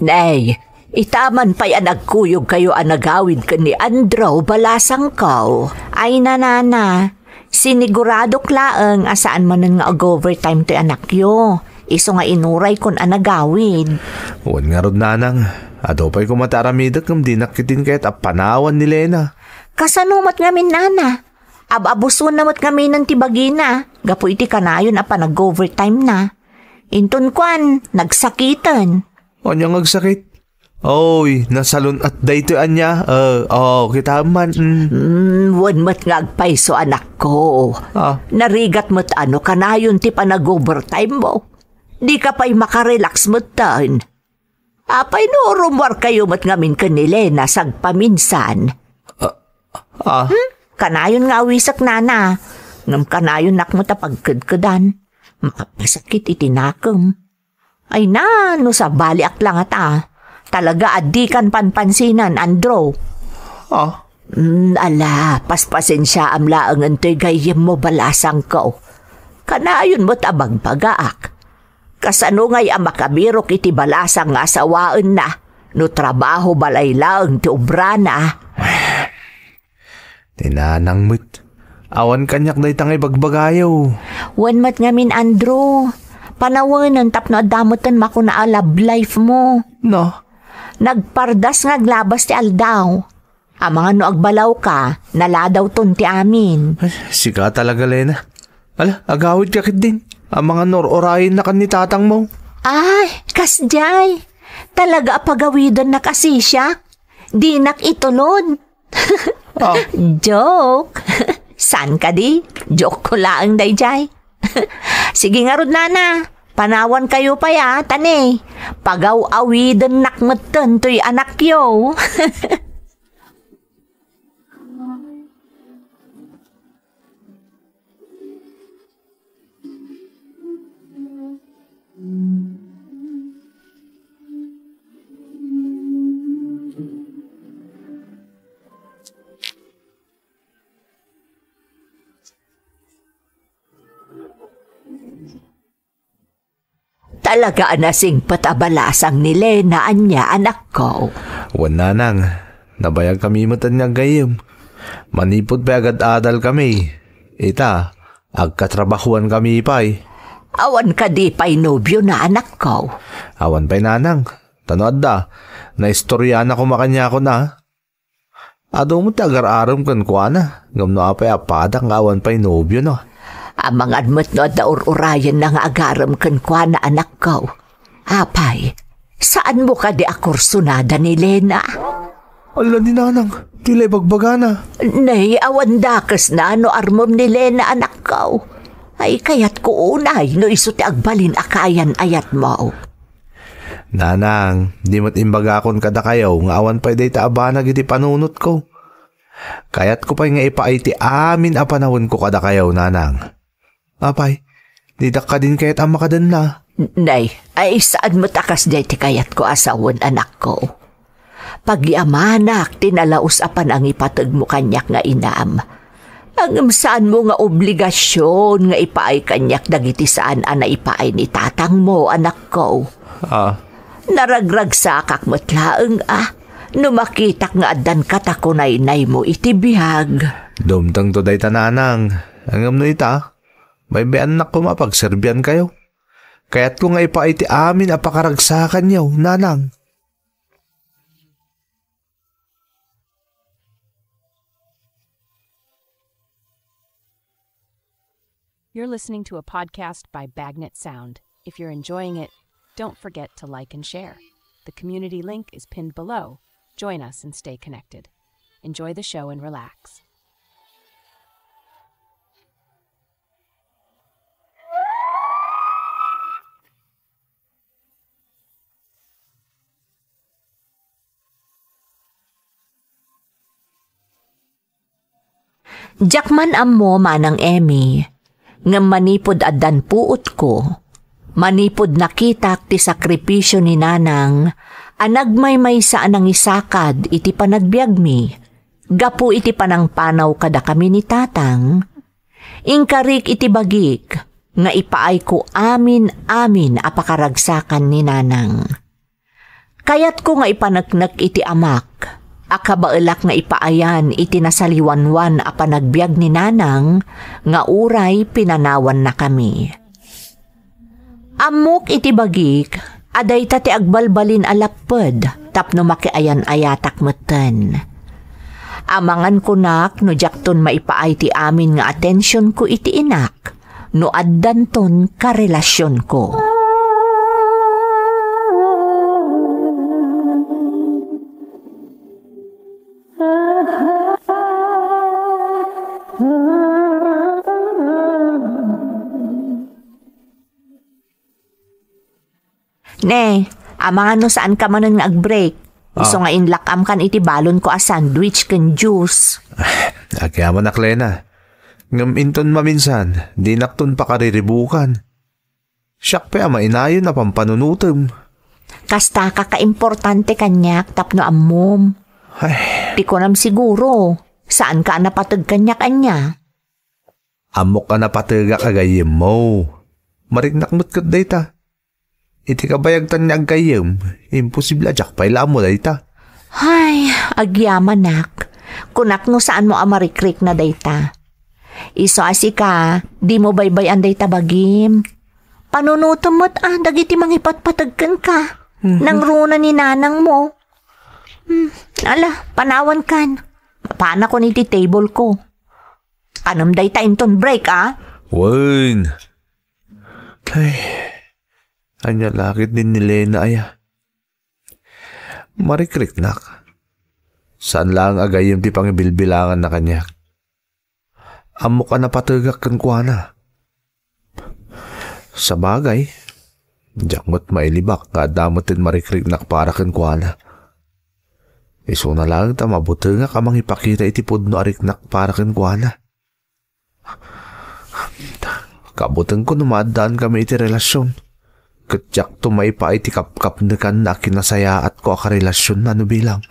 Nay, itaman pay a nagkuyogkayo a nagawid ken ni Andrew, balasangko. Ay, nanana, siniguradok laeng a saan manen nga ag-overtime toy anakyo. Isu nga inuraykon a nagawid. Wen ngarud, nanang, adu pay koma ti aramidek ngem dinak ketdin kayat a panawan ni Lena. Kasano met ngamin, nana? Ab-abusonna met ngaminen ti bagina gapu iti kanayon a panag-overtime na. Inton kuan, nagsakiten. Ania nga agsakit? Oy, nasalun-at daytoy ania? Eh, oh, kita man. Mm. Mm, wen met nga agpayso, anakko. Ah. Narigat met a no kanayon ti panag-overtime mo. Di ka pay makarelax metten. Apay no rummuarkayo met ngamin ken ni Lena sagpaminsan? Ah, ah. Hmm? Kanayon nga awisek, nana. Ngem kanayonnak met a pagkedkedan. Makapasakit iti nakem. Ay na, no sabaliak la ngata. Talaga a dikan panpansinan, Andrew. Ah? Mm, ala, paspasensiaam laengen toy gayyemmo, balasangko. Kanayon met a bagbagaak. Kasano ngay a makabirok iti balasang nga asawaenna no trabaho balay laeng ti obrana? Ni nanang met. Awan kaniak dayta nga ibagbagayo. Wen met ngamin, Andrew. Panawenen tapno adda metten makuna a love life mo. No? Nagpardas nga aglabas ti aldaw. Amangan no agbalawka, naladawton ti amin. Ay, sika talaga, Lena. Ala, agawidka ketdin. Amangan no ur-urayennakan ni tatangmo. Ay, Kasdiay, talaga a pagawidennak a sisiak. Dinak itulod. Ah. Joke. Saan kadi? Joke ko laeng dayjay. Sige ngarud, nana. Panawankayo pay a, ta ne, pagaw-awidennak metten toy anakyo. Talaga a nasingpet a balasang ni Lena ania, anakko. Wen, nanang, nabayagkami met nga aggayyem. Manipud pay agad-adalkami, ita, agkatrabahuankami pay. Awan kadi pay nobiona, anakko? Awan pay, nanang. Ta no adda, naistoriana koma kaniakon a. Adu met ti agar-arem kenkuana, ngem no apay a padak nga awan pay nobiona? Amangan met no adda ur-urayenna nga agarem kenkuana, anakko. Apay, saanmo kadi a kursunada ni Lena? Ala ni nanang, ti la ibagbagana. Nay, awan dakesna no armem ni Lena, anakko. Ay, kayatko unay no isu ti agbalin a kaayan-ayatmo. Nanang, di met imbagakon kadakayo nga awan pay dayta a banag iti panunotko. Kayatko pay nga ipaay ti amin a panawenko kadakayo, nanang. Apay, didak kadin kayat a makadenna? Nay, ay saan met a kasdiay ti kayatko a sawen, anakko. Pagyamanak ti nalaus a panangipategmo kaniak nga inam. Ngem saanmo nga obligasion nga ipaay kaniak dagiti saan a naipaay ni tatangmo, anakko. Ah. Naragragsakak met laeng a no makitak nga addan katakunaynaymo iti biag. Dumtengto dayta, nanang. Ngem no ita, baybay-annak koma a pagserbiankayo. Kayatko nga ipaay ti amin a pakaragsakanyo, nanang. You're listening to a podcast by Bagnet Sound. If you're enjoying it, don't forget to like and share. The community link is pinned below. Join us and stay connected. Enjoy the show and relax. Diak man ammo, Manang Emmy, ngem manipud addan puotko, manipud nakitak ti sakripisio ni Nanang a nagmaymaysa a nangisakad iti panagbiagmi gapu iti panangpanaw kadakami ni Tatang, inkarik iti bagik nga ipaayko amin-amin a pakaragsakan ni Nanang. Kayatko nga ipaneknek iti amak a kabaelak nga ipaayan iti nasaliwanwan a panagbiag ni Nanang nga uray pinanawannakami. Ammok iti bagik a dayta ti agbalbalin a lapped tapno makiayan-ayatak metten. Amangan kunak no diakton maipaay ti amin nga atensionko iti inak no addanton karelasionko. Ne, amangan no saanka manen nga ag-break. Isu Ah. nga inlak-amkan iti balonko a sandwich ken juice. Agyamanak, Lena. Ngem inton maminsan, dinakton pakariribukan. Siak pay a mainayon a pampanunotem. Kastaka kaimportante kaniak tapno ammom. Ay. Ti kunam siguro, saanka a napateg kaniak ania? Ammok a napategak a gayyemmo. Mariknak met ket dayta. Iti kabayagtan nga aggayyem, imposible a diak pay la ammo dayta. Ay, agyamanak. Kunak no saanmo a marikrikna dayta. Isu a sika, dimo baybay-an dayta bagim. Panunotem met a dagiti mangipatpateg kenka. Mhm. Nangruna ni nanangmo. Hmm, ala, panawankan. Mapanakon iti table ko. Kanem dayta inton break, a? Wen. Ay. Ania la ketdin ni Lena aya? Marikriknak. Saan laeng a gayyem ti pangibilbilanganna kaniak. Ammok a napategak kenkuana. Sabagay, diak met mailibak nga adda met ti marikriknak para kenkuana. Isuna laeng ta mabutengak a mangipakita iti pudno a riknak para kenkuana. Kabutengko no maaddankami iti relasion, ket diakto maipaay ti kapkapnekanna a kinasayaatko a karelasionna no bilang.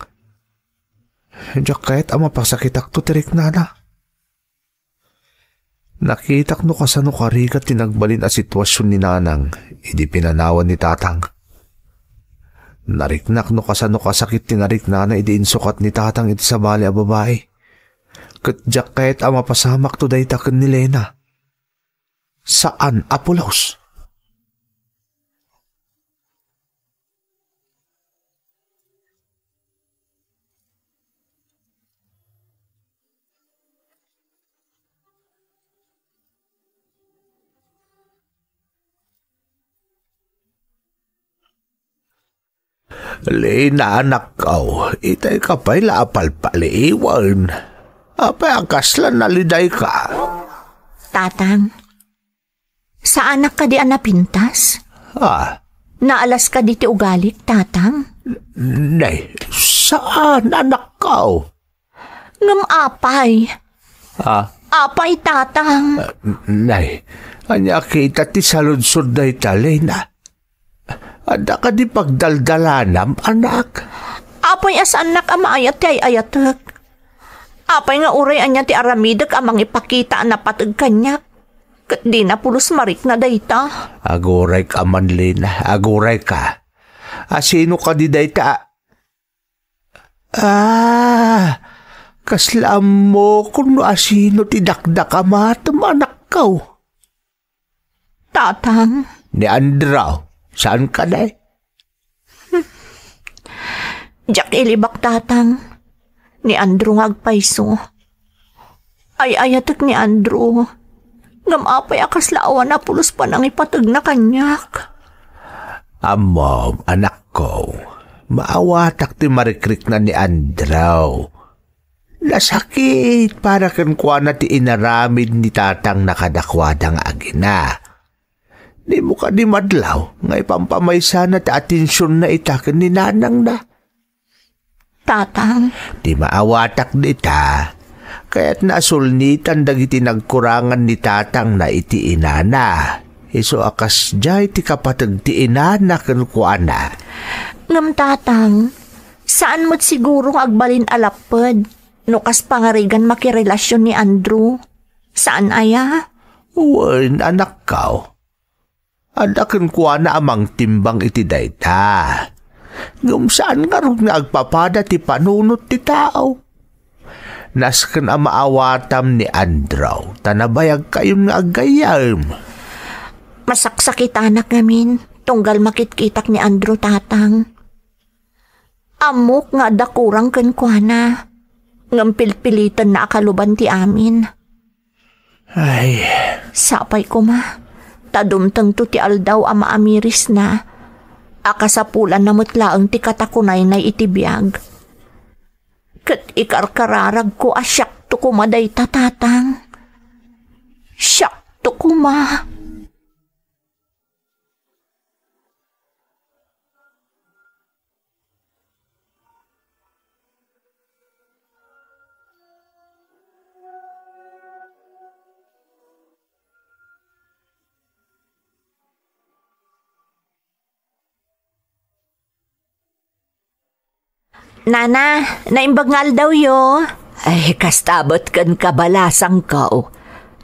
Diak kayat a mapasakitakto ti riknana. Nakitak no kasano karigat ti nagbalin a situasion ni Nanang idi pinanawan ni Tatang. Nariknak no kasano kasakit ti nariknana idi insukat ni Tatang iti sabali a babai. Ket diak kayat a mapasamakto dayta ken ni Lena. Saan a pulos. Lena, anakko, itay ka pay la a palpaliiwen. Apay a kasla nalidayka? Tatang, saanak kadi a napintas? Ah. Naalas kadi ti ugalik, Tatang? Nay, saan, anakko? Ngem apay? Ah. Apay, Tatang? Ah, nay, ania kita ti saludsod dayta, Lena? Adda kadi pagdaldalanam, anak? Apay a saannak a maayat ti ay-ayatek? Apay nga uray ania ti aramidek a mangipakita a napateg kaniak? Ket dina pulos marikna dayta. Agurayka man, Lena, agurayka. Asino kadi dayta a Ah, kasla ammok no asino ti dakdakamatem, anakko. Tatang. Ni Andrew, saan ka, nay? Diak ilibak, Tatang. Ni Andrew nga agpayso. Ay-ayatek ni Andrew. Ngem apay a kasla awan a pulos panangipategna kaniak? Ammom, anakko, maawatak ti marikrikna ni Andrew. Nasakit para kenkuana ti inaramid ni tatangna kadakuada nga agina. Dimo kadi madlaw nga ipampamaysana ti atensionna ita ken ni nanangna? Tatang. Ti maawatak dita, kayatna a sulnitan dagiti nagkurangan ni tatangna iti inana. Isu a kasdiay ti kapateg ti inana kenkuana. Ngem tatang, saan met siguro nga agbalin a lapped no kas pangarigan makirelasion ni Andrew. Saan aya? Wen, anakko. Adda kenkuana a mangtimbang iti dayta. Ngem saan ngarud nga agpapada ti panunot ti tao. Nasken a maawatam ni Andrew, ta nabayagkayon nga aggayyem. Masaksakitanak ngamin, tunggal makitkitak ni Andrew, tatang. Ammok nga adda kurang kenkuana, ngem pilpilitenna a kaluban ti amin. Ay. Sapay koma, ta dumtengto ti aldaw a maamirisna, a kasapulanna met laeng ti katakunaynay iti biag. Ket ikarkararagko a siakto koma dayta, tatang. Siakto koma. Nana, naimbag nga aldawyo. Ay, kasta met kenka, balasangko.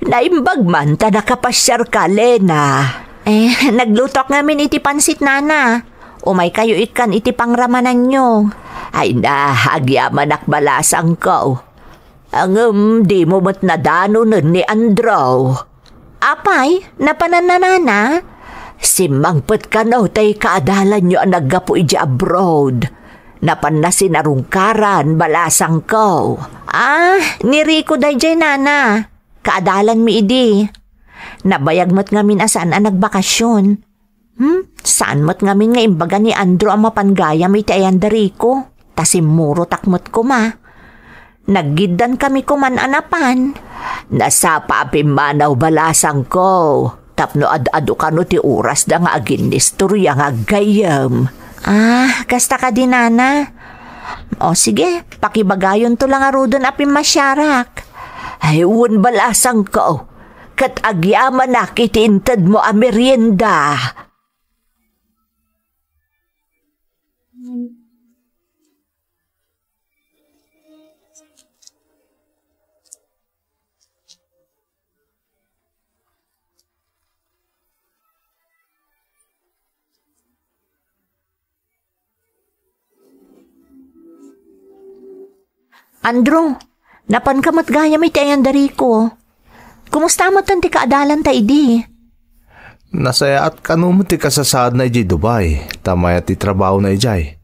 Naimbag man ta nakapasiarka, Lena. Eh, naglutoak ngamin iti pansit, Nana. Umaykayo ikkan iti pangramananyo. Ay na, agyamanak, balasangko. Ngem dimo met nadanonen ni Andrew. Apay, napananna, Nana? Simmangpet kano tay kaadalanyo a naggapu idiay abroad. Napanna sinarungkaran, balasangko. Ah, ni Rico daydiay, Nana. Kaadalanmi idi. Nabayag met ngamin a saan a nagbakasyon. Hmm? Saan met ngamin nga imbaga ni Andrew a mapan gayam iti ayan da Rico? Ta simmurotak met koma. Naggiddan kami koman a napan. Nasapa a pimmanaw balasangko. Tapno ad-adu kano ti orasda nga aginnistorya nga aggayyem. Ah, kasta kadi, nana? O sige, pakibagayonto la ngaruden a pimmasiarak. Ay, wen balasangko. Ket agyamanak iti intedmo a merienda. Andrew, napanka met gayam iti ayan da Rico. Kumusta met ti kaadalanta idi? Nasayaat kano met ti kasasaadna idiay Dubai, ta mayat ti trabahona idiay.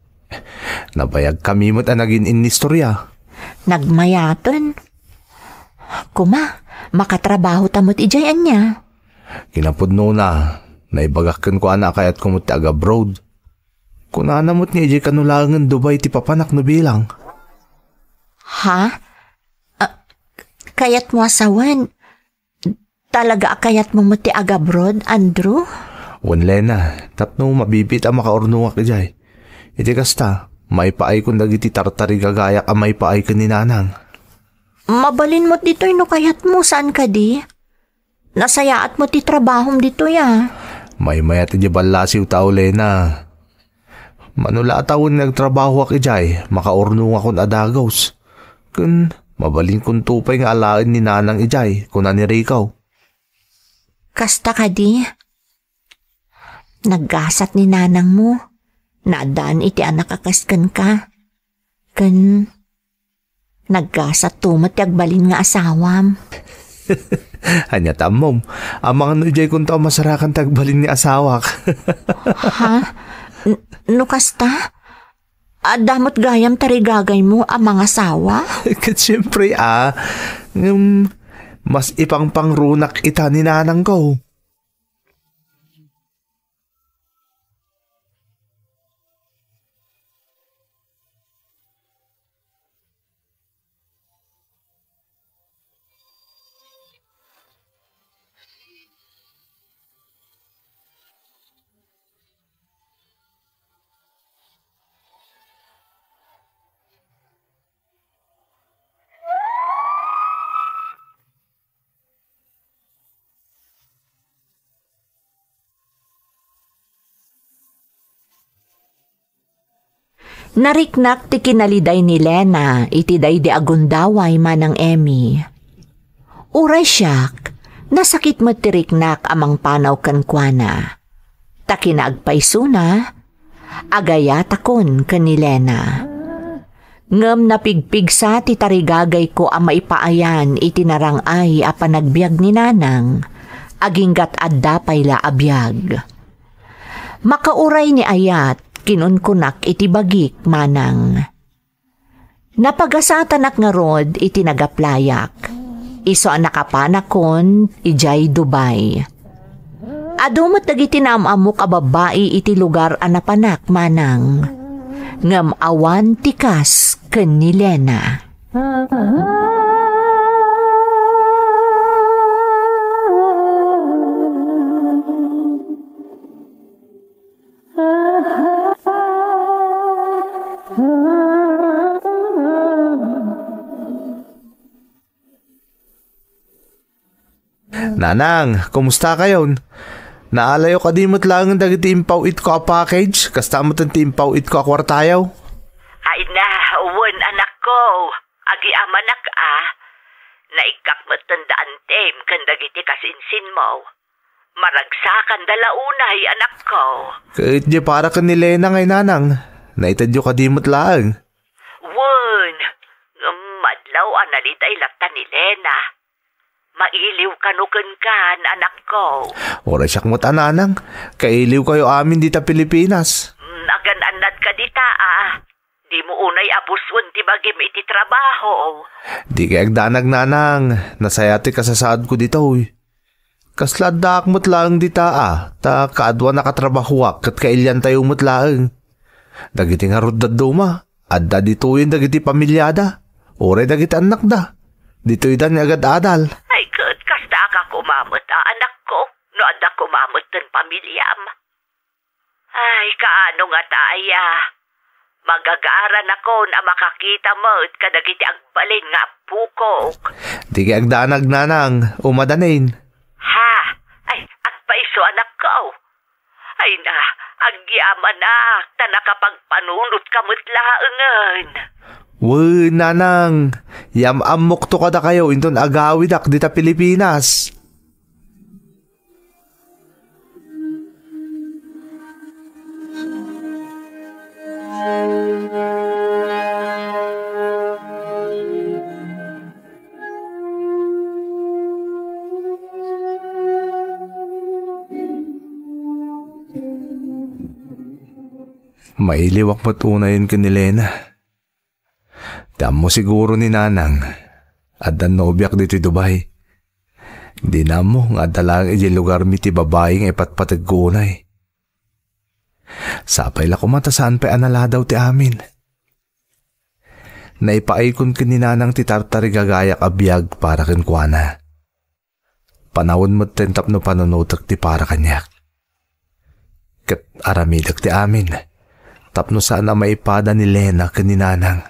Nabayagkami met a nagin-innistorya. Nagmayaten. Kuma, makatrabahota met idiay ania? Kinapudnona, naibagak kenkuana a kayatko met ti agabroad. Kunana met nga idiay kano laengen Dubai ti papanak no bilang. Ha? Ah, kayatmo a sawen? Talaga a kayatmo met ti agabroad, Andrew? Wen, Lena, tapno mabibiit a makaurnongak idiay. Iti kasta, maipaay kon dagiti tartarigagayak a maipaay ken ni Nanang. Mabalin met ditoy no kayatmo, saan kadi? Nasayaat met ti trabahom ditoy a. Maymayat idiay ballasiw tao, Lena. Mano la a tawen nga agtrabahoak idiay, makaurnongakon a dagus. Ken mabalinkonto pay nga alaen ni Nanang idiay, kuna ni Rico. Kasta kadi? Naggasat ni nanangmo. Naaddaan iti anak a kas kenka. Ken naggasatto met ti agbalin nga asawam. Ania ti ammom? Amangan no idiay kunto a masarakan ti agbalin nga asawak. Ha? N-, no kasta? Adda met gayam tarigagaymo a mangasawa? Ket siempre, a. Ngem, mas ipangpangrunak ita ni nanangko. Nariknak ti kinaliday ni Lena iti daydi a gundaway, Manang Emmy. Uray siak, nasakit met ti riknak a mangpanaw kenkuana. Ta kinaagpaysona, agayatakon ken ni Lena. Ngem napigpigsa ti tarigagayko a maipaayan iti narang-ay a panagbiag ni Nanang, aginggat adda pay la a biag. Makauray ni ayat, kinunkunak iti bagik, Manang. Napagasatanak ngarud iti nagaplayak. Isu a nakapanakon idiay Dubai. Adu met dagiti naam-ammok a babbai iti lugar a napanak, Manang. Ngem awan ti kas ken ni Lena. Nanang, kumusta kayon? Naalayo kadi met laeng dagiti impaw-itko a package? Kasta met ti impaw-itko a kuartayo? Ay na, wen, anakko. Agyamanak a. Naikkak met da Antem ken dagiti kasinsinmo. Maragsakanda la unay, anakko. Ket di para ken ni Lena ngay, Nanang. Naitedyo kadi met laeng? Wen, ngem madlaw a naliday latta ni Lena. Mailiw kano kenkan, anakko. Uray siak met a, Nanang. Kailiwkayo amin dita Pilipinas. Mm, agan-annad ka dita, a. Dimo unay abusuen ti bagim iti trabaho. Di kay agdanag, Nanang. Nasayaat ti kasasaadko ditoy. Kasla addaak met laeng dita a, ta kaaduan a katrabahoak ket kailiantayo met laeng. Dagiti ngarud dadduma, adda ditoyen dagiti pamiliada, uray dagiti annakda. Ditoyda nga agad-adal. Ay, ket kasta ka koma met a, anakko, no adda koma metten pamiliam. Ay, kaano ngata aya? Magagaranakon a makakita met kadagiti agbalin nga appokok. Dika agdanag, nanang, umadanin. Ha? Ay, agpayso, anakko. Ay na, agyamanak, ta nakapagpanunotka met laengen. Wen, nanang, yam-ammokto kadakayo inton agawidak dita Pilipinas. Mailiwak met unayen ken ni Lena. Ti ammo siguro ni Nanang, addan nobiak ditoy Dubai. Dina ammo nga adda laeng idiay lugarmi ti babai nga ipatpategko unay. Sapay la koma ta saan pay a naladaw ti amin. Naipaaykon ken ni Nanang ti tartarigagayak a biag para kenkuana. Panawen metten tapno panunotek ti para kaniak. Ket aramidek ti amin tapno saan a maipada ni Lena ken ni Nanang.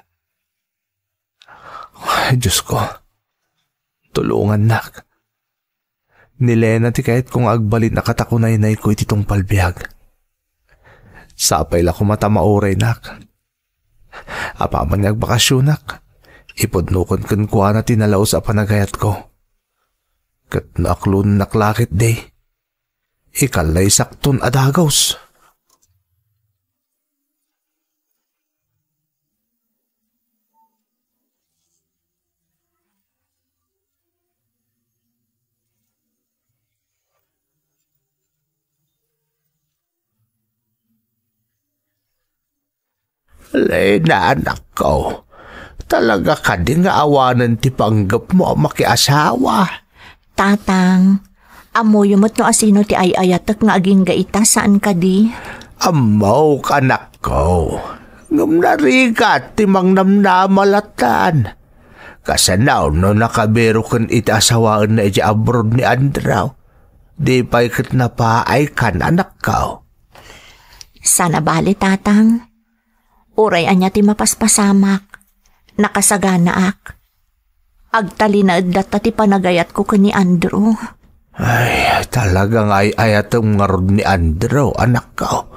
Ay, Diosko, tulongannak. Ni Lena ti kayatko nga agbalin a katakunaynayko iti tungpal biag. Sapay la koma ta mauraynak. Apaman nga agbakasionak, ipudnokon kenkuana ti nalaus a panagayatko. Ket no akloennak la ketdi, ikallaysakton a dagus. Lena, anakko, talaga kadi nga awanen ti panggepmo a makiasawa? Tatang, ammoyo met no asino ti ay-ayatek nga agingga ita, saan kadi? Ammok, anakko. Ngem narigat ti mangnamnama lattan. Kasano no nakabiroken iti asawaenna idiay abroad ni Andrew? Di pay ket napaaykan, anakko. Saan a bale, Tatang. Uray ania ti mapaspasamak, nakasaganaak. Agtalinaedda ta ti panagayatko ken ni Andrew. Ay, talaga nga ay-ayatem ngarud ni Andrew, anakko.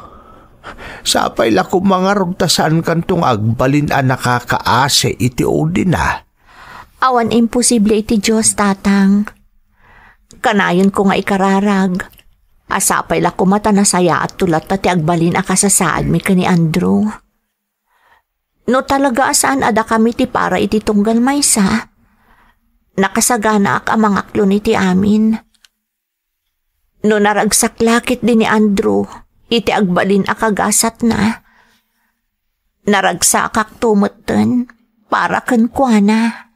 Sapay la koma ngarud ta saankanto nga agbalin a nakakaasi iti udina. Awan imposible iti Dios, Tatang. Kanayonko nga ikararag a sapay la koma ta nasayaatto latta ti agbalin a kasasaadmi ken ni Andrew. No talaga a saan a dakami ti para iti tunggal maysa, nakasaganaak a mangaklon iti amin. No naragsak la ketdi ni Andrew iti agbalin a kagasatna, naragsakakto metten para kenkuana.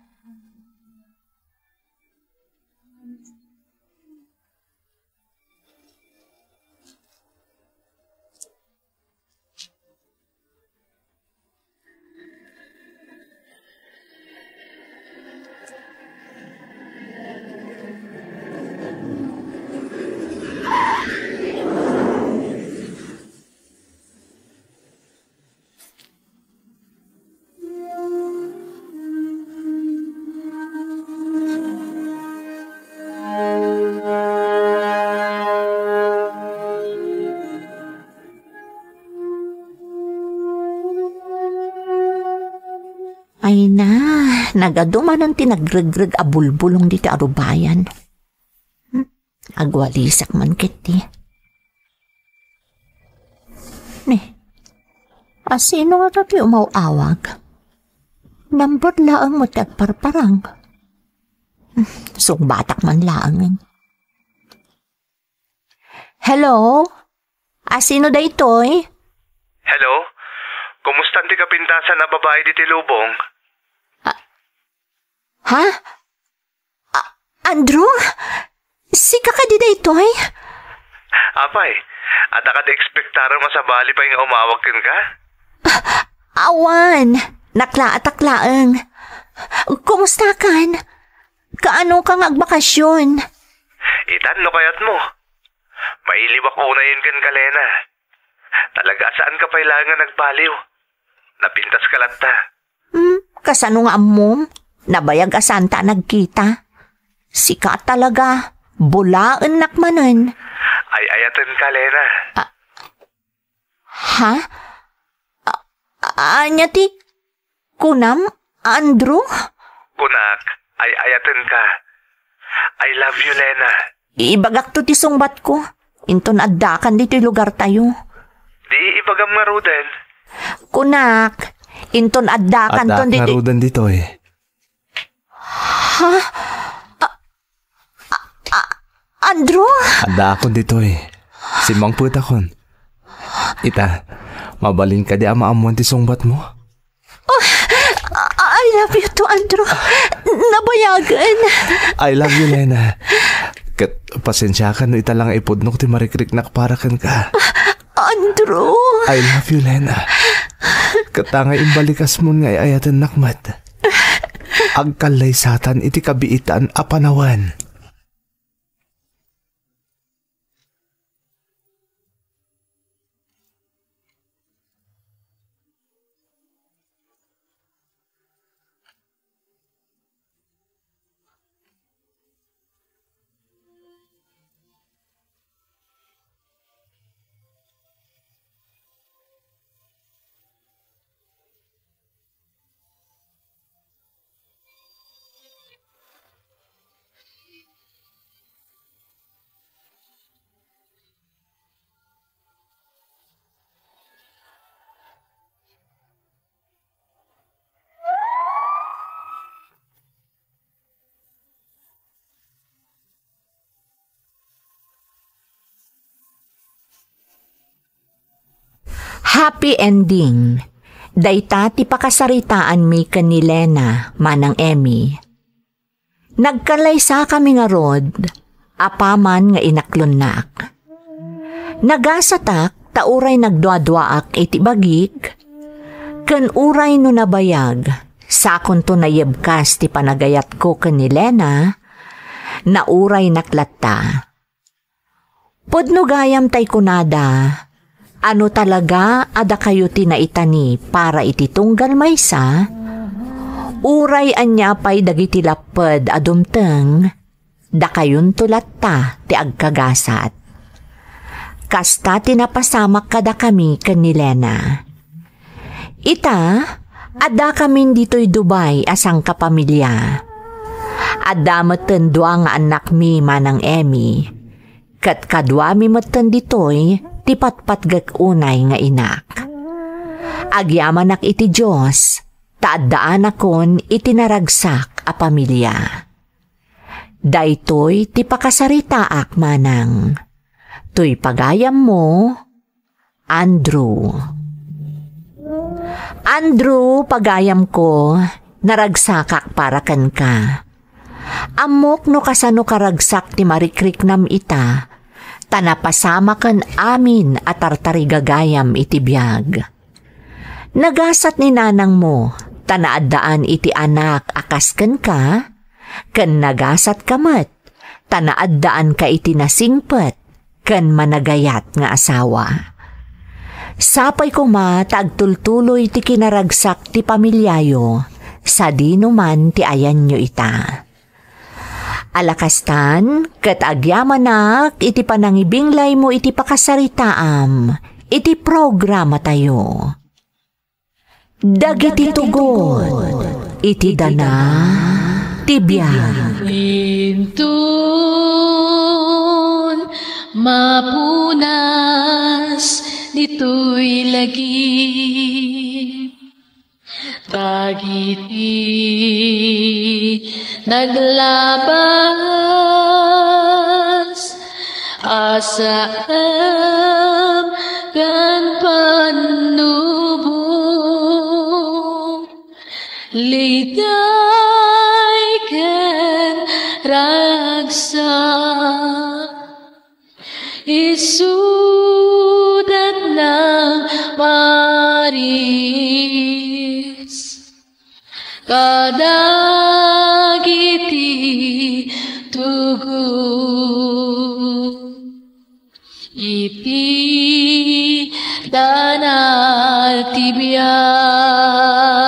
Ay na, nagadu manen ti nagregreg a bulbulong ditoy arubayan. Hmm, agwalisak man ketdi. Ni, asino ngata ti umaw-awag? Number laeng met ti agparparang. Hmm, sungbatak man laengen. Hello? Asino daytoy? Hello? Kumustan ti kapintasan a babai ditoy lubong? Ah, ha? Ah, Andrew? Sika kadi daytoy? Apay, adda kadi ekspektarem a sabali pay nga umawag kenka? Awan, naklaatak laeng. Kumustakan? Kaano ka nga agbakasyon? Itan no kayatmo. Mailiwak unayen kenka, Lena. Talaga, saan ka pay laeng nga nagbaliw? Napintas ka latta. Hmm, kasano nga ammom? Nabayag a santa a nagkita. Sika talaga, bulaennak manen. Ay-ayatenka, Lena. Ah, ha? A-, ania ti kunam, Andrew? Kunak, ay-ayatenka. I love you, Lena. Ibagakto ti sungbatko. Inton addakan ditoy lugartayo. Di ibagam ngaruden. Kunak, inton addakanton Addaak ditoy ngaruden ditoy. Ha? A-, a-, a-, Andrew? Addaakon ditoy. Simmangpetakon. Ita, mabalin kadi a maammoan ti sungbatmo? Oh, I love you too, Andrew. Nabayagen. I love you, Lena. Ket pasensiakan no ita la nga ipudnok ti marikriknak para kenka. Andrew. I love you, Lena. Ket ta nga imbalikasmon nga ay-ayatennak met. Agkallaysatan iti kabiitan a panawen. Happy ending. Dayta ti pakasaritaanmi ken ni Lena, Manang Emmy. Nagkallaysakami ngarud, apaman nga inaklonnak. Nagasatak ta uray nagduaduaak iti bagik, ken uray no nabayag, sakonto nayebkas ti panagayatko ken ni Lena, nauraynak latta. Pudno gayam tay kunada, ano talaga a dakayo ti naitani para iti tunggal maysa? Uray ania pay dagiti lapped a dumteng, dakayonto latta ti agkagasat. Kasta ti napasamak kadakami ken ni Lena. Ita, addakamin ditoy Dubai a sangkapamilia. Adda metten dua nga annakmi, Manang Emmy. Ket kaduami metten ditoy ti patpatgek unay nga inak. Agyamanak iti Dios, ta addaanakon iti naragsak a pamilia. Daytoy ti pakasaritaak, Manang. Toy pagayammo, Andrew. Andrew, pagayamko, naragsakak para kenka. Ammok no kasano karagsak ti marikriknam ita, ta napasamaken amin a tartarigagayam iti biag. Nagasat ni nanangmo, ta naaddaan iti anak a kas kenka, ken nagasatka met, ta naaddaanka iti nasingpet ken managayat nga asawa. Sapay koma ta agtultuloy ti kinaragsak ti pamiliayo, sadino man ti ayanyo ita. Alakastan, ket agyamanak iti panangibinglaymo iti pakasaritaam iti programatayo. Dagiti tugot iti dana ti biag. Inton mapunas ditoy lagip, dagiti naglabas, asaem ken pannubo, liday ken ragsak. Maris kadagiti tugot iti danag ti biag.